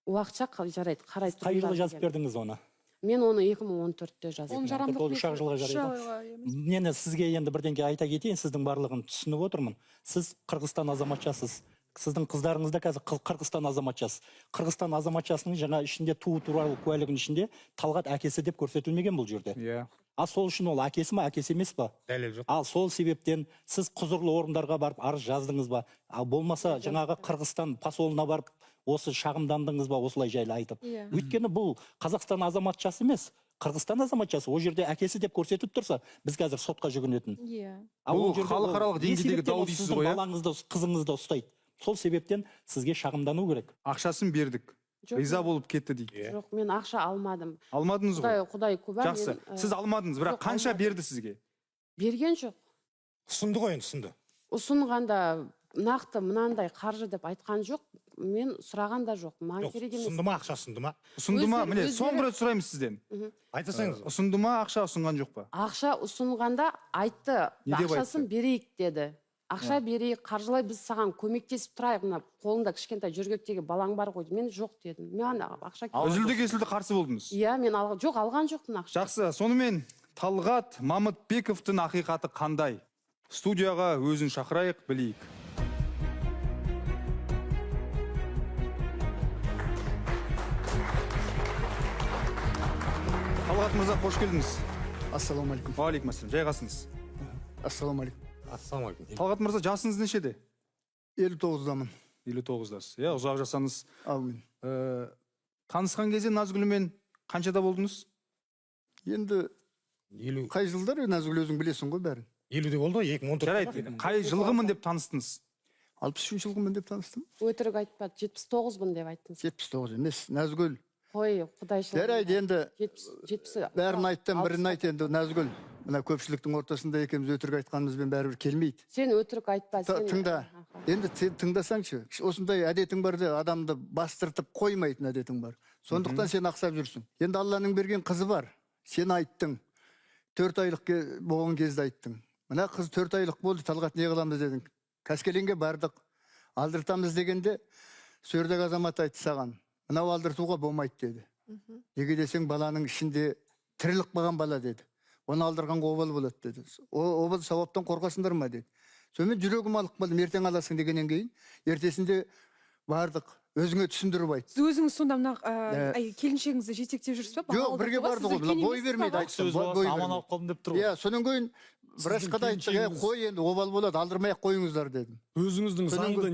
уақытша жарайды, қарай Қай жылы тұрыңдар жазып деген. бердіңіз оны? Мен оны 2014-те жаздым. Оның жарамдылық Ол үш-ақ жылға жарайды. Мені сізге енді бірдеңке айта кетейін, сіздің барлығын түсініп отырмын. Сіз Қырғызстан азаматшасыз. Сіздің қыздарыңыз да қазір Қырғызстан азаматшасы. Қырғызстан азаматшасының жаңа ішінде туу туралы куәлігінің ішінде Талғат әкесі деп көрсетілмеген бұл жерде. Иә. Ал сол үшін ол әкесі ма, әкесі емес па? Дәлел жоқ. Ал сол себептен сіз құзырлы орындарға барып арыз жаздыңыз ба? Ал болмаса жаңағы Қырғызстан посолына барып осы шағымдандыңыз ба, осылай жайлы айтып? Иә. Өйткені бұл Қазақстан азаматшасы емес, Қырғызстан азаматшасы, ол жерде әкесі деп көрсетіліп тұрса, біз қазір сотқа жүгінетін. Иә. Бұл халықаралық деңгейдегі дау дейсіз ғой, иә? Балаңызды, қызыңызды ұстайды. Сол себептен сізге шағымдану керек. Ақшасын бердік. Риза болып кетті дейді. Жоқ, мен ақша алмадым. Алмадыңыз ғой. Құдай куә. Жақсы. Сіз алмадыңыз, бірақ қанша берді сізге? Берген жоқ. Ұсынды ғой енді, ұсынды. Ұсынғанда нақты мынандай қаржы деп айтқан жоқ. Мен сұраған да жоқ. Маған керек емес. Ұсынды ма, ақша ұсынды ма? Ұсынды ма? Міне, соңғы рет сұраймыз сізден. Айта салыңыз. Ұсынды ма, ақша ұсынған жоқ па? Ақша ұсынғанда айтты, ақшасын берейік деді. Ақша берейік, қаржылай біз саған көмектесіп тұрайық, мына қолыңда кішкентай жөргектегі балаң бар ғой. Мен жоқ дедім. Маған ақша керек. Үзілді кесілді қарсы болдыңыз. Иә, мен жоқ, алған жоқпын ақша. Жақсы, сонымен Талғат Мамытбековтің ақиқаты қандай? Студияға өзін шақырайық, білейік. Талғат мырза, қош келдіңіз. Ассалаумағалейкум. Уағалейкум ассалам. Жайғасыңыз. Ассалаумағалейкум. Ассалаумағалейкум. Талғат мырза, жасыңыз нешеде? 59-дамын. 59-дасыз. Иә, ұзақ жасаңыз. Әумин. Танысқан кезде Назгүлмен қаншада болдыңыз? Енді қай жылдар, Назгүл, өзің білесің ғой бәрін. 50-де болды ғой, 2014. Жарайды, қай жылғымын деп таныстыңыз? 63 жылғымын деп таныстым. Өтірік айтпады, 79-мын деп айттыңыз. 79 емес, Назгүл. Қой, құдайшыл. Жарайды, енді 70 бәрін айттым, бірін айт енді, Назгүл. Мына көпшіліктің ортасында екеуміз өтірік айтқанымызбен бәрібір келмейді. Сен өтірік айтпа, сен тыңда. Енді сен тыңдасаңшы, осындай әдетің бар да, адамды бастыртып қоймайтын әдетің бар. Сондықтан сен ақсап жүрсің. Енді Алланың берген қызы бар. Сен айттың. 4 айлық болған кезде айттың. Мына қыз 4 айлық болды, Талғат не қыламыз дедің. Қаскелеңге бардық. Алдыртамыз дегенде сөрдегі азамат айтты саған. Мынау алдыртуға болмайды деді. Неге десең, баланың ішінде тіріліп қалған бала деді. Оны алдырғанға обал болады деді. Обал сауаптан қорқасыңдар ма деді. Сонымен жүрегім алып қалдым, ертең аласың дегеннен кейін, ертесінде бардық, өзіңе түсіндіріп айт. Сіз өзіңіз сонда мына келіншегіңізді жетектеп жүрсіз ба? Жоқ, бірге бардық ғой, мына бой бермейді айттым. Аман алып қалдым деп тұр ғой. Иә, содан кейін врачқа да айттық, қой енді обал болады, алдырмай ақ қойыңыздар дедім. Өзіңіздің заңды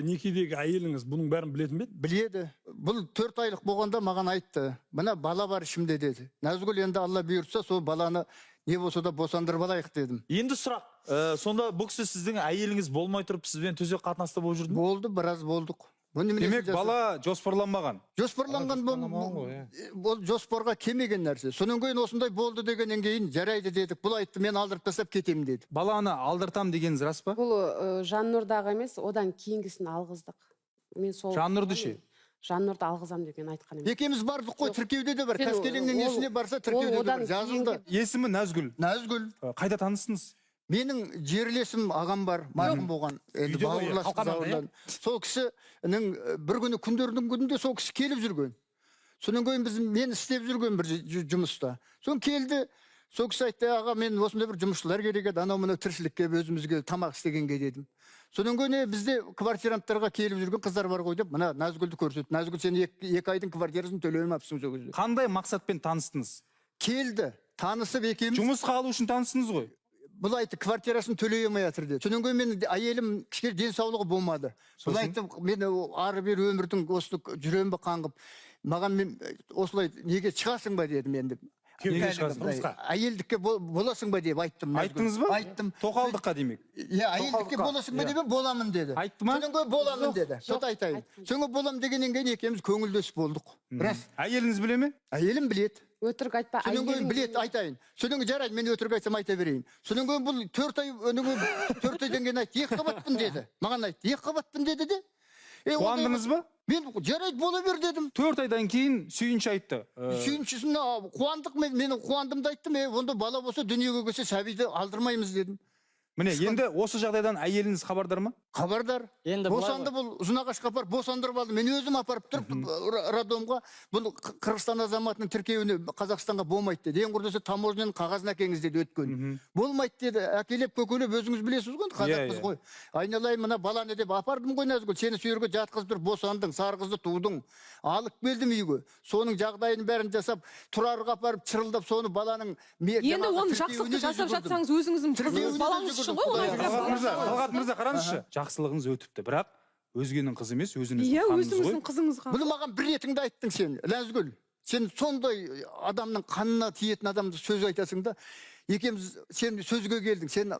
некедегі әйеліңіз бұның бәрін білетін бе еді? Біледі. Бұл 4 айлық болғанда маған айтты. Мына бала бар ішімде деді. Назгүл, енді Алла бұйыртса, сол баланы не болса да босандырып алайық дедім. Енді сұрақ, сонда бұл кісі сіздің әйеліңіз болмай тұрып сізбен төсек қатынаста болып жүрді ме? Болды, біраз болдық. Демек, бала жоспарланмаған. Жоспарланған ол жоспарға келмеген нәрсе. Содан кейін осындай болды дегеннен кейін жарайды дедік. Бұл айтты, мен алдырып тастап кетемін деді. Баланы алдыртам дегеніңіз рас па? Бұл Жаннұрдағы емес, одан кейінгісін алғыздық. Мен сол Жаннұрды ше? Жаннұрды алғызам деп мен айтқан емеспін. Екеуміз бардық қой, тіркеуде де бар. Қаскелеңнің несіне барса тіркеуде де бар. Жазылды. Есімі Назгүл. Назгүл. Қайда таныстыңыз? Менің жерлесім ағам бар, марқұм болған. Енді бауырлас. Сол кісінің бір күні, күндердің күнінде сол кісі келіп жүрген. Содан кейін біз, мен істеп жүрген бір жұмыста. Соны келді, сол кісі айтты, аға, мен осындай бір жұмысшылар керек еді, анау мынау тіршілікке өзімізге тамақ істегенге дедім. Содан кейін бізде квартиранттарға келіп жүрген қыздар бар ғой деп, мына Назгүлді көрсетті. Назгүл, сен 2 айдың квартирасын төлемепсің сол кезде. Қандай мақсатпен таныстыңыз? Келді, танысып екеуміз. Жұмысқа алу үшін таныстыңыз ғой. Бұл айтты, квартирасын төлей алмай жатыр деді. Содан кейін менің әйелім кішкене денсаулығы болмады. Бұл айтты, мен ары бері өмірдің осыны жүремін бе қаңғып, маған мен осылай неге шығасың ба дедім енді. Неге шығасың? Әйелдікке боласың ба деп айттым. Айттыңыз ба? Айттым. Тоқалдыққа демек. Иә, әйелдікке боласың ба деп боламын деді. Айтты ма? Содан кейін боламын деді. Соны айтайын. Содан кейін боламын дегеннен кейін екеуміз көңілдес болдық. Рас. Әйеліңіз біле ме? Әйелім біледі. Өтірік айтпа. Содан кейін біледі, айтайын. Содан кейін жарайды, мен өтірік айтсам айта берейін. Содан кейін бұл 4 ай, 4 айдан кейін айтты, 2 қабатпын деді. Маған айтты, 2 қабатпын деді де. Қуандыңыз ба? Мен жарайды бола бер дедім. 4 айдан кейін сүйінші айтты. Сүйіншісін қуандық, мен қуандым да айттым. Онда бала болса дүниеге келсе сәбиді алдырмаймыз дедім. Міне, енді осы жағдайдан әйеліңіз хабардар ма? Хабардар. Босанды бұл, Ұзынағашқа апарып, босандырып алды. Мен өзім апарып тұрып роддомға, бұл Қырғызстан азаматының тіркеуіне Қазақстанға болмайды деді. Ең құрдаса таможняның қағазын әкеңіз деді өткен. Болмайды деді, әкелеп көкелеп өзіңіз білесіз ғой, қазақпыз ғой. Айналайын мына баланы деп апардым ғой Назгүл, сені сол жерге жатқызып тұрып босандың, сары қызды тудың. Алып келдім үйге. Соның жағдайын бәрін жасап, тұрарға апарып чырылдап соны баланың енді оны жақсылықты жасап жатсаңыз өзіңіздің қызыңыз балаңыз үшін ғой оны. Талғат мырза, қараңызшы. Жақсылығыңыз өтіпті, бірақ өзгенің қызы емес, өзіңіздің Иә, қаныңыз ғой. өзіңіздің қызыңызға. Бұны маған бір ретіңді айттың сен, Назгүл. Сен сондай адамның қанына тиетін адамды сөз айтасың да, екеуміз сен сөзге келдің, сен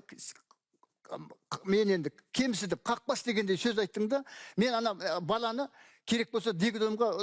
мен енді кемсітіп қақпас дегендей сөз айттың да, мен ана баланы керек болса дегдомға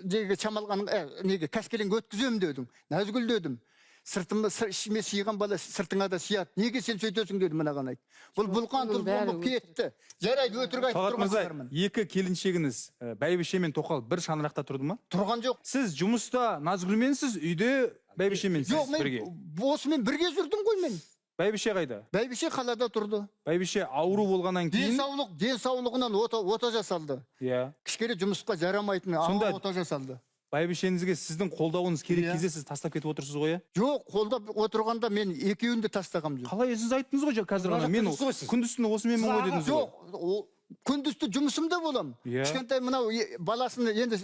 неге шамалған неге Каскелеңге өткіземін дедім. Назгүл дедім. Сыртыма ішіме сыйған бала сыртыңа да сияды. Неге сен сөйтесің дедім мынаған айт. Бұл бұлқан тұлған болып кетті. Жарайды, өтірік айтып тұрған шығармын. Екі келіншегіңіз бәйбіше мен тоқал бір шаңырақта тұрды ма? Тұрған жоқ. Сіз жұмыста Назгүлменсіз, үйде бәйбішеменсіз бірге. Жоқ, мен осымен бірге жүрдім ғой мен. Бәйбіше қайда? Бәйбіше қалада тұрды. Бәйбіше ауру болғаннан кейін денсаулығынан ота жасалды. Иә. Кішкене жұмысқа жарамайтын ота жасалды. Бәйбішеңізге сіздің қолдауыңыз керек кезде сіз тастап кетіп отырсыз ғой, иә? Жоқ, қолдап отырғанда мен екеуін де тастағам жоқ. Қалай, сіз айттыңыз ғой қазір ғана, мен күндіз түні осыменмін ғой дедіңіз ғой. Жоқ, күндіз түні жұмысымда боламын. Кішкентай мынау баласын енді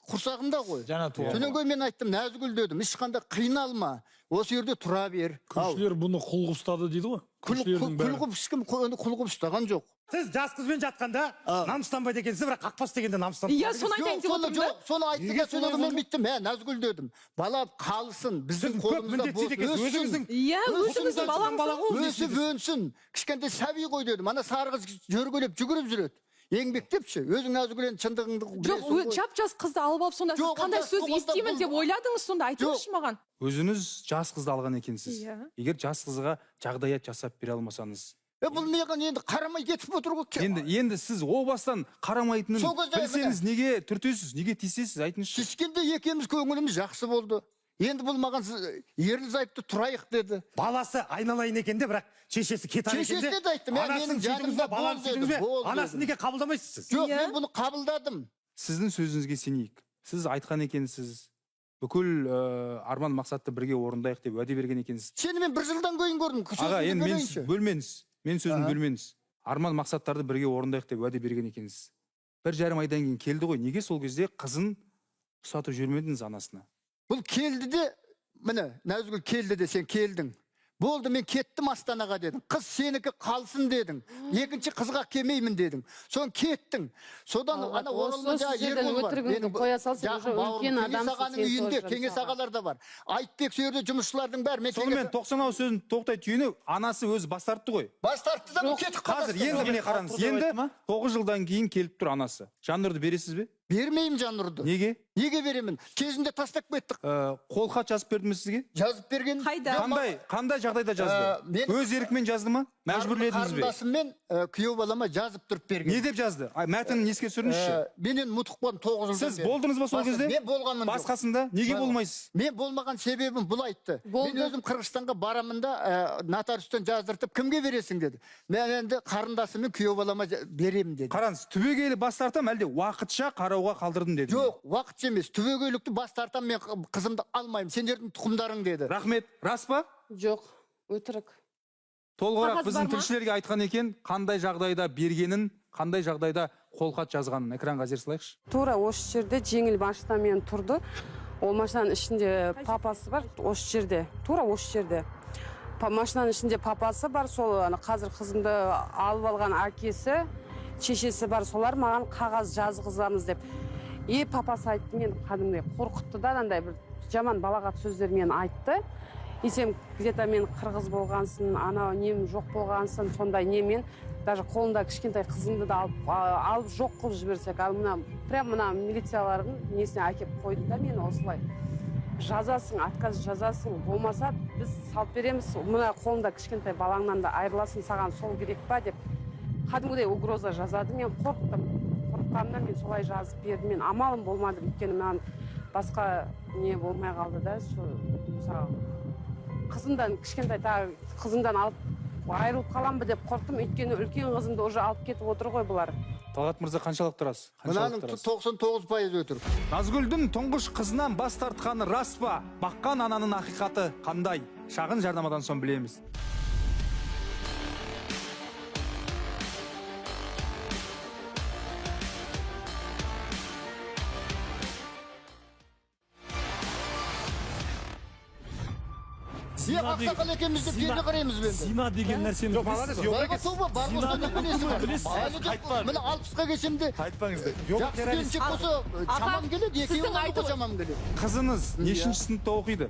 құрсағында ғой. Содан кейін мен айттым, Назгүл дедім, ешқандай қиналма, осы жерде тұра бер. Көршілер бұны құл қылып ұстады дейді ғой. Құл қылып ешкім құл қылып ұстаған жоқ. Сіз жас қызбен жатқанда намыстанбайды екенсіз, бірақ қақпас дегенде намыстанып. Иә, соны айтайын деп отырмын да. Соны айтты да, соны мен бүйттім. Мә, Назгүл дедім. Бала қалсын, біздің қолымызда болсын. Иә, өзіңіздің балаңыз. Өсіп өнсін. Кішкентай сәби ғой дедім. Ана сары қыз жөргелеп жүгіріп жүреді. Еңбектепші, өзің Назгүл енді шындығыңды білесің ғой. Жоқ, жап-жас қызды алып алып, сонда сіз қандай сөз естимін деп ойладыңыз сонда, айтыңызшы маған. Өзіңіз жас қызды алған екенсіз. Егер жас қызға жағдаят жасап бере алмасаңыз. Бұл маған енді қарамай кетіп отыр ғой. Енді сіз о бастан қарамайтынын білсеңіз, неге түртесіз, неге тиісесіз, айтыңызшы. Тиіскенде екеуміз көңіліміз жақсы болды. Енді бұл маған ерлі зайыпты тұрайық деді. Баласы айналайын екен де, бірақ шешесі кетар екен де. Шешесіне де айттым, менің жанымда бол деді. Анасын неге қабылдамайсыз сіз? Жоқ, мен бұны қабылдадым. Сіздің сөзіңізге сенейік. Сіз айтқан екенсіз, бүкіл арман мақсатты бірге орындайық деп уәде берген екенсіз. Сені мен бір жылдан кейін көрдім. Аға, енді мен бөлмеңіз. Мен сөзін бөлмеңіз. Арман мақсаттарды бірге орындайық деп уәде берген екенсіз. 1,5 айдан кейін келді ғой. Неге сол кезде қызын ұстатып жібермедіңіз анасына? Бұл келді де, міне, Назгүл келді де, сен келдің. Болды, мен кеттім Астанаға дедің. Қыз сенікі қалсын дедің. Екінші қызға келмеймін дедің. Соны кеттің. Содан ана Оралманда Ербол бар. Менің жақын бауырым, Кеңес ағаның үйінде Кеңес ағалар да бар. Айтбек сол жерде жұмысшылардың бәрі. Сонымен 90 ауыз сөзін тоқтай түйіні, анасы өзі бас тартты ғой. Бас тартты да кетіп қалды. Қазір енді міне қараңыз. Енді 9 жылдан кейін келіп тұр анасы. Жаннұрды бересіз бе? Бермеймін Жаннұрды. Неге? Неге беремін? Кезінде тастап кеттік. Қолхат жазып берді ме сізге? Жазып берген. Қайда? Қандай жағдайда жазды? Өз еркімен жазды ма? Мәжбүрледіңіз бе? Қарындасыммен күйеу балама жазып тұрып берген. Не деп жазды? Мәтінін еске түсіріңізші. Мен енді ұмытып қалдым 9 жылдан. Сіз болдыңыз ба сол кезде? Мен болғанмын. Басқасында неге болмайсыз? Мен болмаған себебім бұл айтты. Мен өзім Қырғызстанға барамын да нотариустан жаздыртып кімге бересің деді. Мен енді қарындасыммен күйеу балама беремін деді. Қараңыз, түбегейлі бас тартам әлде уақытша қарауға қалдырдым деді. Жоқ, уақытша емес. Түбегейлікті бас тартам, мен қызымды алмаймын. Сендердің тұқымдарың деді. Рахмет. Рас па? Жоқ, өтірік. Толығырақ біздің тілшілерге айтқан екен, қандай жағдайда бергенін, қандай жағдайда қолхат жазғанын экранға зер салайықшы. Тура осы жерде жеңіл машинамен тұрды. Ол машинаның ішінде папасы бар, осы жерде. Тура осы жерде. Машинаның ішінде папасы бар, сол қазір қызымды алып алған әкесі, шешесі бар, солар маған қағаз жазғызамыз деп. И папасы айтты, мен кәдімгідей қорқытты да, андай бір жаман балағат сөздермен айтты. И сен где-то мен қырғыз болғансың, анау нем жоқ болғансың, сондай немен даже қолында кішкентай қызымды да алып жоқ қылып жіберсек, ал мына прям мына милициялардың несіне әкеп қойды да мені осылай. Жазасың, отказ жазасың, болмаса біз салып береміз, мына қолында кішкентай балаңнан да айырыласың, саған сол керек па деп кәдімгідей угроза жазады. Мен қорықтым. Қорыққанымнан мен солай жазып бердім. Мен амалым болмады, өйткені маған басқа не болмай қалды да. Мысалы, қызымдан кішкентай тағы қызымдан алып айырылып қалам ба деп қорықтым, өйткені үлкен қызымды уже алып кетіп отыр ғой бұлар. Талғат мырза, қаншалықты рас? Мынаның 99% өтірік. Назгүлдің тұңғыш қызынан бас тартқаны рас па? Баққан ананың ақиқаты қандай? Шағын жарнамадан соң білеміз. Не ақсақал екенбіз деп жерге қараймыз енді. Зина деген нәрсені Жоқ, молодец, Құдайға тоба, бар болса неменесі бар. Әлі де міне 60-қа келсем де Айтпаңыз. жақсы келіншек болса шамам келеді, екеуі алуға шамам келеді. Қызыңыз нешінші сыныпта оқиды?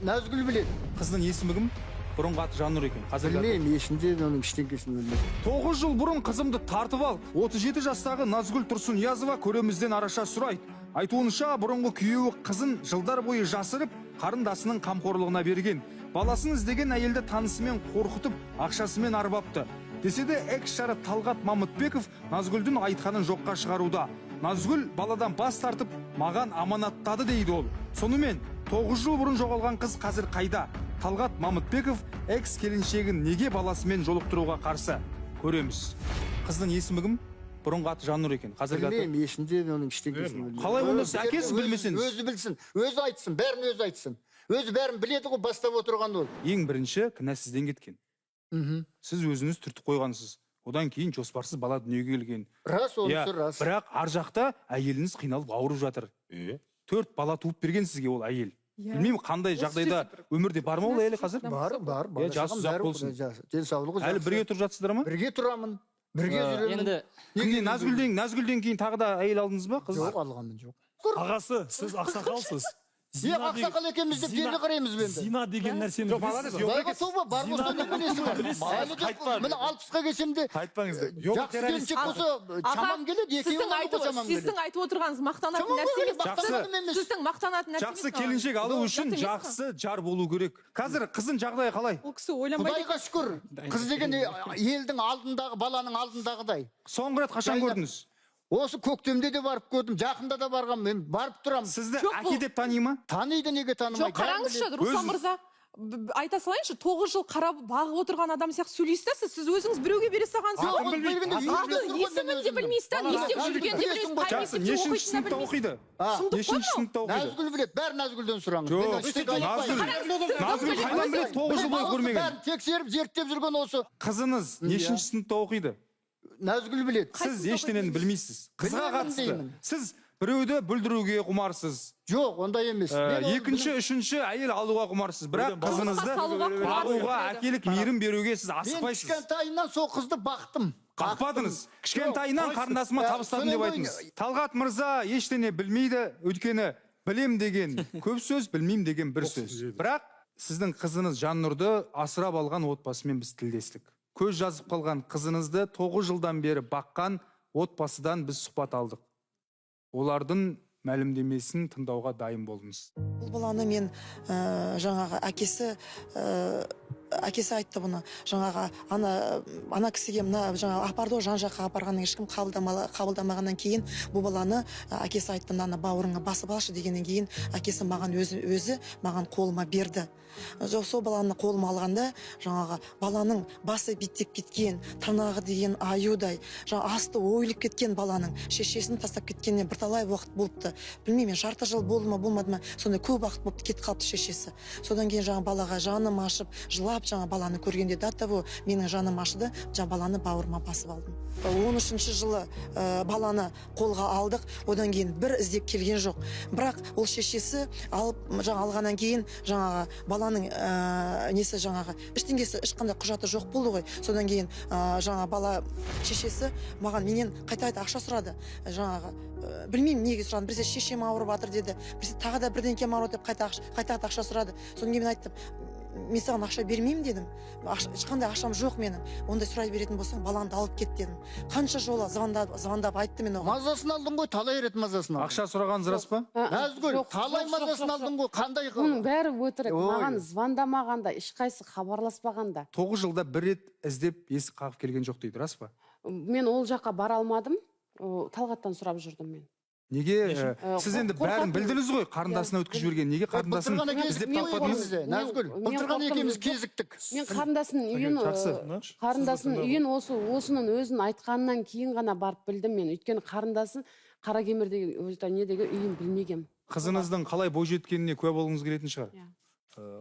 Назгүл біледі. Қызының есімі кім? Бұрынғы аты Жаннұр екен. Қазіргі аты- Білмеймін, есімде оның ештеңкесін білмеймін. 9 жыл бұрын қызымды тартып алды. 37 жастағы Назгүл Тұрсынниязова көремізден араша сұрайды. Айтуынша, бұрынғы күйеуі қызын жылдар бойы жасырып, қарындасының қамқорлығына берген. Баласын іздеген әйелді танысымен қорқытып, ақшасымен арбапты. Десе де экс жары Талғат Мамытбеков Назгүлдің айтқанын жоққа шығаруда. Назгүл баладан бас тартып, маған аманаттады дейді ол. Сонымен 9 жыл бұрын жоғалған қыз қазір қайда? Талғат Мамытбеков экс келіншегін неге баласымен жолықтыруға қарсы? Көреміз. Қыздың есімі кім? Бұрынғы аты Жаннұр екен. Қазіргі аты Білмеймін, есімде оның ештеңкесін білмеймін. Қалай онда сіз әкесіз білмесеңіз? Өзі білсін, өзі айтсын, бәрін өзі айтсын. Өзі бәрін біледі ғой, бастап отырған ол. Ең бірінші кінә сізден кеткен. Сіз өзіңіз түртіп қойғансыз. Одан кейін жоспарсыз бала дүниеге келген. Рас, онысы рас. Бірақ ар жақта әйеліңіз қиналып ауырып жатыр. 4 бала туып берген сізге ол әйел. Білмеймін қандай жағдайда өмірде бар ма ол әйел қазір? Бар, бар. Жасы ұзақ болсын. Денсаулығы жақсы. Әлі бірге тұрып жатсыздар ма? Бірге тұрамын. Бірге жүремін. Енді Назгүлден кейін тағы да әйел алдыңыз ба, қыз? Жоқ, алғанмын жоқ. Ағасы, сіз ақсақалсыз. Не ақсақал екенбіз деп жерге қараймыз енді. Зина деген нәрсені Жоқ, молодец, Құдайға тоба, бар болса неменесі бар. Әлі де міне 60-қа келсем де Айтпаңыз. жақсы келіншек болса шамам келеді, екеуі алуға шамам келеді. Сіздің айтып отырғаныңыз мақтанатын нәрсе емес. Сіздің мақтанатын нәрсе емес. Жақсы келіншек алу үшін жақсы жар болу керек. Қазір қыздың жағдайы қалай? Ол кісі ойланбайды. Құдайға шүкір. Қыз деген елдің алдындағы, баланың алдындағыдай. Соңғы рет қашан көрдіңіз? Осы көктемде де барып көрдім, жақында да барғам, мен барып тұрамын. Сізді әке деп тани ма? Таниды, неге танымайды? Жоқ, қараңызшы, Руслан мырза, айта салайыншы, 9 жыл қарап бағып отырған адам сияқты сөйлейсіз да, сіз өзіңіз біреуге бере салғансыз. Аты есімін де білмейсіз да, не істеп жүргенін де білмейсіз, қай мектепте Нешінші сыныпта оқиды? Нешінші сыныпта оқиды? Назгүл біледі, бәрін Назгүлден сұраңыз. Жоқ, Назгүл қайдан біледі, 9 жыл бойы көрмеген. Бәрін тексеріп, зерттеп жүрген осы. Қызыңыз нешінші сыныпта оқиды? Назгүл біледі. Сіз ештеңені білмейсіз. Қызға қатысты. Сіз біреуді бүлдіруге құмарсыз. Жоқ, ондай емес. Екінші, үшінші әйел алуға құмарсыз. Бірақ қызыңызды бағуға, әкелік мейірім беруге сіз асықпайсыз. Мен кішкентайынан сол қызды бақтым. Бақпадыңыз. Кішкентайынан қарындасыма табыстадым деп айтыңыз. Талғат мырза ештеңе білмейді, өйткені білем деген көп сөз, білмеймін деген бір сөз. Бірақ сіздің қызыңыз Жаннұрды асырап алған отбасымен біз тілдестік. Көз жазып қалған қызыңызды 9 жылдан бері баққан отбасыдан біз сұхбат алдық. Олардың мәлімдемесін тыңдауға дайын болдыңыз. Бұл баланы мен жаңағы әкесі айтты бұны. Жаңағы ана кісіге мына жаңағы апарды ғой, жан жаққа апарғаннан ешкім қабылдамағаннан кейін бұл баланы әкесі айтты, мынаны бауырыңа басып алшы дегеннен кейін әкесі маған өзі маған қолыма берді. Сол баланы қолыма алғанда жаңағы баланың басы биттеп кеткен, тырнағы деген аюдай, жаңа асты ойылып кеткен баланың шешесін тастап кеткеніне бірталай уақыт болыпты. Білмеймін, жарты жыл болды ма, болмады ма, сондай көп уақыт болып кетіп қалыпты шешесі. Содан кейін жаңа балаға жаным ашып, жылап жаңа баланы көргенде до того менің жаным ашыды, жаңа баланы бауырыма басып алдым. 13 жылы баланы қолға алдық, одан кейін бір іздеп келген жоқ. Бірақ ол шешесі алып, жаңа алғаннан кейін жаңағы баланың несі жаңағы ештеңесі, ешқандай құжаты жоқ болды ғой. Содан кейін жаңа бала шешесі маған менен қайта-қайта ақша сұрады. Жаңағы білмеймін неге сұрады. Біресе шешем ауырып жатыр деді, біресе тағы да бірдеңкем ауырып деп қайта-қайта ақша сұрады. Содан кейін мен айттым, мен саған ақша бермеймін дедім. Ешқандай ақшам жоқ менің. Ондай сұрай беретін болсаң, балаңды алып кет дедім. Қанша жолы звондап айтты мен оған. Мазасын алдың ғой, талай рет мазасын алдың. Ақша сұрағаныңыз рас па? Назгүл, талай мазасын алдың ғой, қандай? Оның бәрі өтірік. Маған звондамаған да, ешқайсы хабарласпаған да. 9 жылда бір рет іздеп есік қағып келген жоқ дейді, рас па? Мен ол жаққа бара алмадым. Талғаттан сұрап жүрдім мен. Неге? Сіз енді бәрін білдіңіз ғой, қарындасына өткізіп жіберген. Неге қарындасын іздеп таппадыңыз? Назгүл, былтыр ғана екеуміз кезіктік. Мен қарындасының үйін, осының өзін айтқаннан кейін ғана барып білдім мен. Өйткені қарындасын Қаракемердегі недегі үйін білмегем. Қызыңыздың қалай бойжеткеніне куә болғыңыз келетін шығар.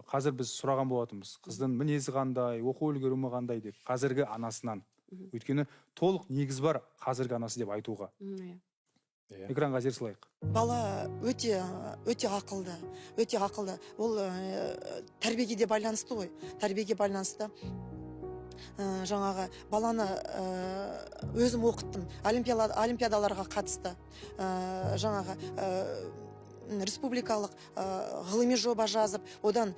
Қазір біз сұраған болатынбыз. Қыздың мінезі қандай, оқу үлгерімі қандай деп. Қазіргі анасынан. Өйткені толық негіз бар қазіргі анасы деп айтуға. Экранға зер салайық. Бала өте өте ақылды, өте ақылды. Ол тәрбиеге де байланысты ғой, тәрбиеге байланысты. Жаңағы баланы өзім оқыттым, олимпиадаларға қатысты, жаңағы республикалық ғылыми жоба жазып, одан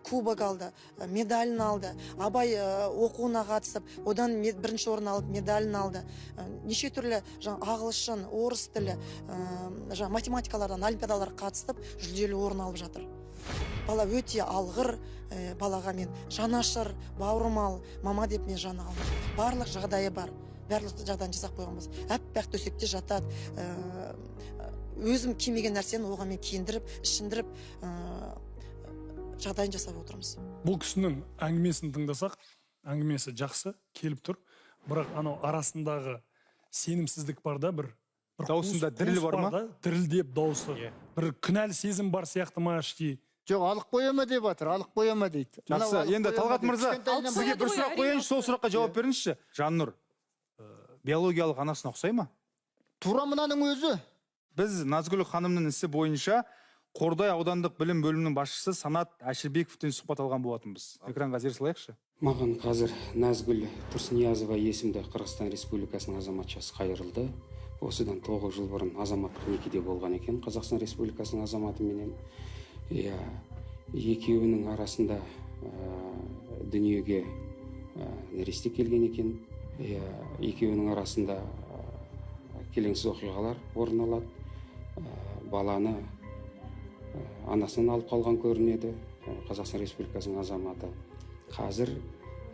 кубок алды, медалін алды. Абай оқуына қатысып, одан бірінші орын алып, медалін алды. Неше түрлі жаңа ағылшын, орыс тілі, жаңа математикалардан олимпиадаларға қатысып, жүлделі орын алып жатыр. Бала өте алғыр, балаға мен жанашыр, бауырмал, мама деп мен жаны алмаймын. Барлық жағдайы бар, барлық жағдайын жасап қойғанбыз. Аппақ төсекте жатады, өзім кимеген нәрсені оған мен киіндіріп, ішіндіріп, жағдайын жасап отырмыз. Бұл кісінің әңгімесін тыңдасақ, әңгімесі жақсы келіп тұр, бірақ анау арасындағы сенімсіздік бар да, бір Дауысында діріл бар ма? Да, дірілдеп дауысы. Бір күнәлі сезім бар сияқты ма іштей? Жоқ, алып қоя ма деп жатыр, алып қоя ма дейді. Жақсы, енді Талғат мырза, сізге бір сұрақ қояйыншы, сол сұраққа жауап беріңізші. Жаннұр, биологиялық анасына ұқсай ма? Тура мынаның өзі. Біз Назгүл ханымның ісі бойынша Қордай аудандық білім бөлімінің басшысы Санат Әшірбековтен сұхбат алған болатынбыз. Экранға зер салайықшы. Маған қазір Назгүл Тұрсыниязова есімді Қырғызстан Республикасының азаматшасы қайырылды. Осыдан 9 жыл бұрын азаматтық некеде болған екен Қазақстан Республикасының азаматыменен. Иә, екеуінің арасында дүниеге нәресте келген екен. Иә, екеуінің арасында келеңсіз оқиғалар орын алады. Баланы анасынан алып қалған көрінеді Қазақстан Республикасының азаматы. Қазір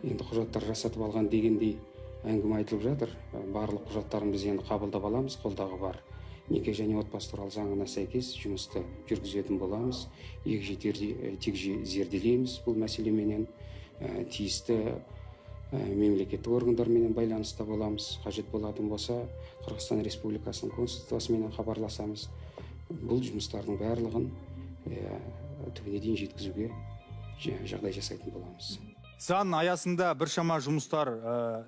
енді құжаттар жасатып алған дегендей әңгіме айтылып жатыр. Барлық құжаттарын біз енді қабылдап аламыз, қолдағы бар. Неке және отбасы туралы заңына сәйкес жұмысты жүргізетін боламыз. Егжей зерделейміз бұл мәселеменен. Тиісті мемлекеттік органдарменен байланыста боламыз. Қажет болатын болса, Қырғызстан Республикасының консульствосыменен хабарласамыз. Бұл жұмыстардың барлығын түбіне дейін жеткізуге жағдай жасайтын боламыз. Заң аясында біршама жұмыстар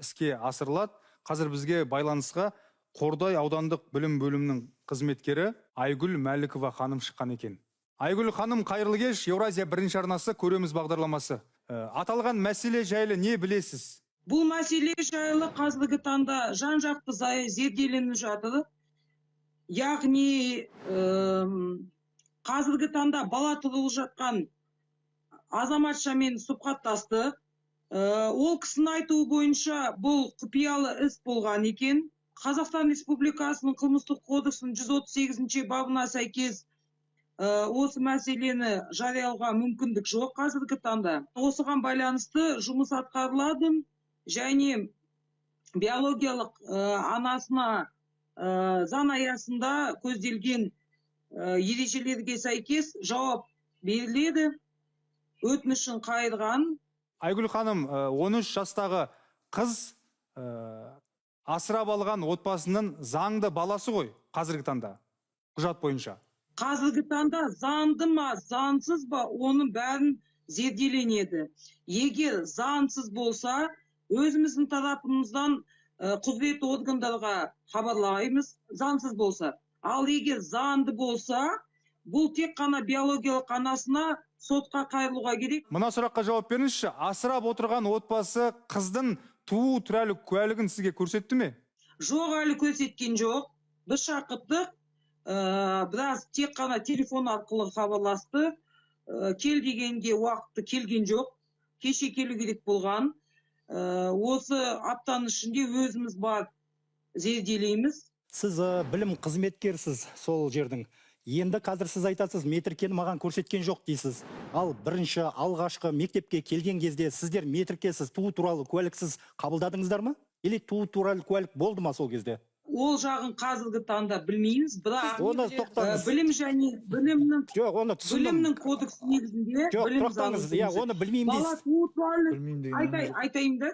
іске асырылады. Қазір бізге байланысқа Қордай аудандық білім бөлімінің қызметкері Айгүл Мәлікова ханым шыққан екен. Айгүл ханым, қайырлы кеш. Еуразия бірінші арнасы көреміз бағдарламасы. Аталған мәселе жайлы не білесіз? Бұл мәселе жайлы қазіргі таңда жан-жақты зерделеніп жатыр. Яғни, қазіргі таңда бала туылып жатқан азаматшамен сұхбаттастық. Ол кісінің айтуы бойынша бұл құпиялы іс болған екен. Қазақстан Республикасының қылмыстық кодексінің 138 бабына сәйкес осы мәселені жариялауға мүмкіндік жоқ қазіргі таңда. Осыған байланысты жұмыс атқарылады және биологиялық анасына заң аясында көзделген ережелерге сәйкес жауап беріледі. Өтінішін қайырған. Айгүл ханым, 13 жастағы қыз асырап алған отбасының заңды баласы ғой қазіргі таңда, құжат бойынша. Қазіргі таңда заңды ма, заңсыз ба, оның бәрін зерделенеді. Егер заңсыз болса, өзіміздің тарапымыздан құзыретті органдарға хабарлаймыз, заңсыз болса. Ал егер заңды болса, бұл тек қана биологиялық анасына сотқа қайырылуға керек. Мына сұраққа жауап беріңізші. Асырап отырған отбасы қыздың туу туралы куәлігін сізге көрсетті ме? Жоқ, әлі көрсеткен жоқ. Біз шақырттық, біраз тек қана телефон арқылы хабарласты. Кел дегенге уақыты келген жоқ. Кеше келу керек болған. Осы аптаның ішінде өзіміз барып зерделейміз. Сіз білім қызметкерсіз сол жердің. Енді қазір сіз айтасыз, метрикені маған көрсеткен жоқ дейсіз. Ал бірінші алғашқы мектепке келген кезде сіздер метрикесіз, туу туралы куәліксіз қабылдадыңыздар ма? Или туу туралы куәлік болды ма сол кезде? Ол жағын қазіргі таңда білмейміз, бірақ Оны тоқтаңыз. Білім және білімнің Жоқ, оны түсіндім. Білімнің кодексі негізінде Жоқ, білім тоқтаңыз. заңы Иә, бойынша. оны білмеймін Бала дейсіз. туу туралы Білмеймін деген жоқ. айтайын да,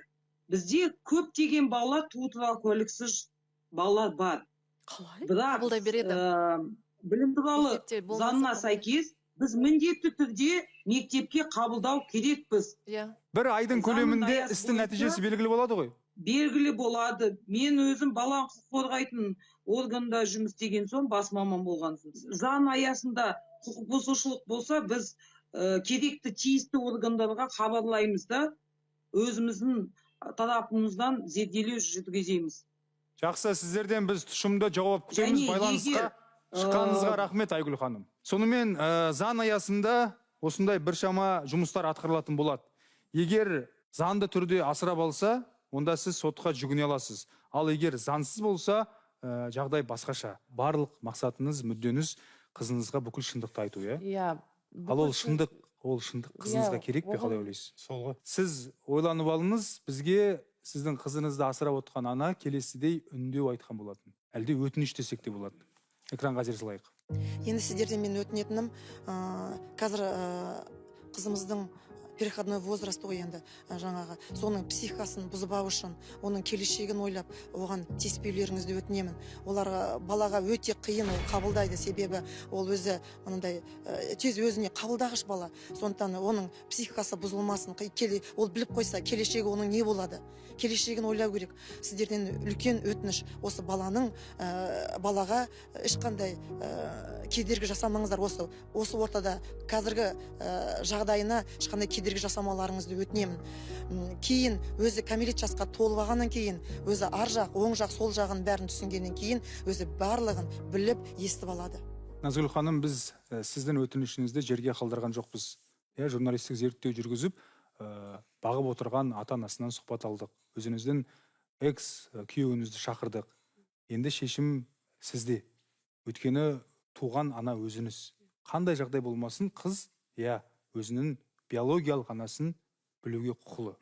бізде көптеген бала туу туралы куәліксіз балалар бар. Қалай? Бірақ, Қабылдай береді. Білім туралы Мектепте болмаса заңына қабылдай. сәйкес біз міндетті түрде мектепке қабылдау керекпіз. Иә. Бір айдың Заңның көлемінде аясы істің бойынша нәтижесі белгілі болады ғой. Белгілі болады. Мен өзім баланы құқық қорғайтын органда жұмыс істеген соң, бас маман болған соң, заң аясында құқық бұзушылық болса, біз керекті тиісті органдарға хабарлаймыз да, өзіміздің тарапымыздан зерделеу жүргіземіз. Жақсы, сіздерден біз тұшымды жауап күтеміз. Және Байланысқа егер, шыққаныңызға рахмет, Айгүл ханым. Сонымен, заң аясында осындай біршама жұмыстар атқарылатын болады. Егер заңды түрде асырап алса, онда сіз сотқа жүгіне аласыз. Ал егер заңсыз болса, жағдай басқаша. Барлық мақсатыңыз, мүддеңіз қызыңызға бүкіл шындықты айту, иә? Иә. Ал ол шындық, ол шындық қызыңызға Иә, керек пе, оған- қалай ойлайсыз? Сол ғой. Сіз ойланып алыңыз, бізге сіздің қызыңызды асырап отқан ана келесідей үндеу айтқан болатын. Әлде өтініш десек те болады. Экранға зер салайық. Енді сіздерден мен өтінетінім, қазір қызымыздың переходной возраст ғой енді, жаңағы соның психикасын бұзбау үшін, оның келешегін ойлап, оған тиіспеулеріңізді өтінемін. Олар, балаға өте қиын ол қабылдайды, себебі ол өзі мынандай, тез өзіне қабылдағыш бала. Сондықтан оның психикасы бұзылмасын. Ол біліп қойса, келешегі оның не болады, келешегін ойлау керек. Сіздерден үлкен өтініш, осы баланың, балаға ешқандай кедергі жасамаңыздар. Осы ортада қазіргі жағдайына ешқандай кедергі жасамауларыңызды өтінемін. Кейін өзі кәмелет жасқа толып алғаннан кейін, өзі ар жақ, оң жақ, сол жағын бәрін түсінгеннен кейін, өзі барлығын біліп, естіп алады. Назгүл ханым, біз сіздің өтінішіңізді жерге қалдырған жоқпыз. Иә, журналистік зерттеу жүргізіп, бағып отырған ата-анасынан сұхбат алдық. Өзіңіздің экс күйеуіңізді шақырдық. Енді шешім сізде. Өйткені туған ана өзіңіз. Қандай жағдай болмасын, қыз, иә, өзінің биологиялық анасын білуге құқылы.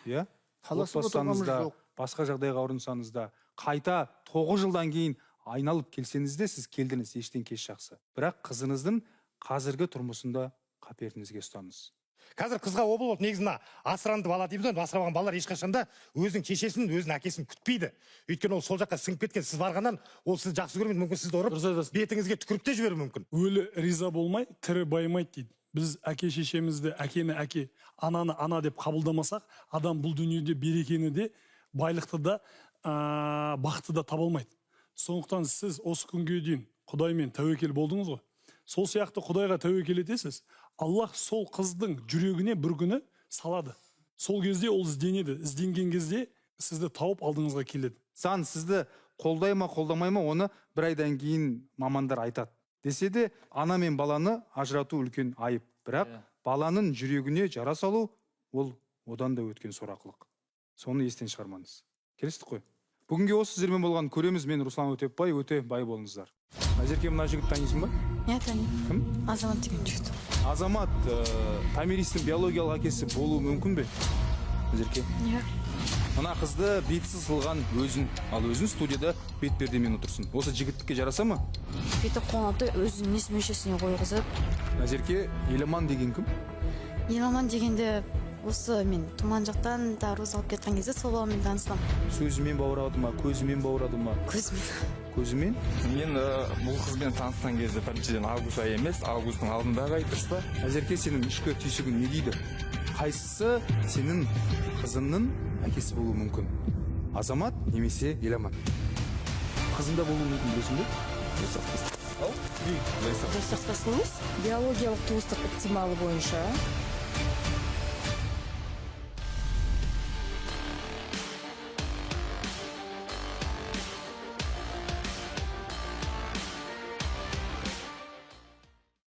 Иә? Таласып Отбасыңызда, отырғанымыз жоқ. басқа жағдайға ұрынсаңыз да, қайта 9 жылдан кейін айналып келсеңіз де, сіз келдіңіз, ештен кеш жақсы. Бірақ қызыңыздың қазіргі тұрмысында қаперіңізге ұстаңыз. Қазір қызға обал болды. Негізі мына асыранды бала дейміз ғой, асырап алған балалар ешқашан да өзінің шешесін, өзінің әкесін күтпейді. Өйткені ол сол жаққа сіңіп кеткен. Сіз барғаннан ол сізді жақсы көрмейді, мүмкін сізді ұрып, бетіңізге түкіріп те жіберуі мүмкін. Өлі риза болмай, тірі байымайды дейді. Біз әке шешемізді әкені әке, ананы ана деп қабылдамасақ, адам бұл дүниеде берекені де, байлықты да, бақытты да таба алмайды. Сондықтан сіз осы күнге дейін Құдаймен тәуекел болдыңыз ғой. Сол сияқты Құдайға тәуекел етесіз, Аллах сол қыздың жүрегіне бір күні салады. Сол кезде ол ізденеді. Ізденген кезде сізді тауып алдыңызға келеді. Заң сізді қолдай ма, қолдамай ма, оны бір айдан кейін мамандар айтады. Десе де, ана мен баланы ажырату үлкен айып. Бірақ баланың жүрегіне жара салу, ол одан да өткен сорақылық. Соны естен шығармаңыз. Келістік қой. Бүгінге осы сіздермен болған көреміз. Мен Руслан Өтепбай, өте бай болыңыздар. Назерке, мына жігітті танисың ба? Иә, танимын. Кім? Азамат деген жігіт. Азамат, Томиристің биологиялық әкесі болуы мүмкін бе? Назерке? Иә. Мына қызды бетсіз қылған өзін, ал өзін студияда бетпердемен отырсын. Осы жігіттікке жараса ма? Беті қолын алып та өзінің несі мүшесіне қойғызып. Назерке, Еламан деген кім? Еламан дегенде осы мен Тұман жақтан дарбыз алып кеткен кезде сол баламен танысқанмын. Сөзімен баурады ма, көзімен баурады ма? Көзімен. Көзімен? Мен бұл қызбен танысқан кезде біріншіден август айы емес, августтың алдындағы ай, дұрыс па? Назерке, сенің ішкі түйсігің не дейді? Қайсысы сенің қызыңның әкесі болуы мүмкін? Азамат немесе Еламан? Қызында болуы мүмкін, білесің бе? Ау? Емес, биологиялық туыстық ықтималы бойынша.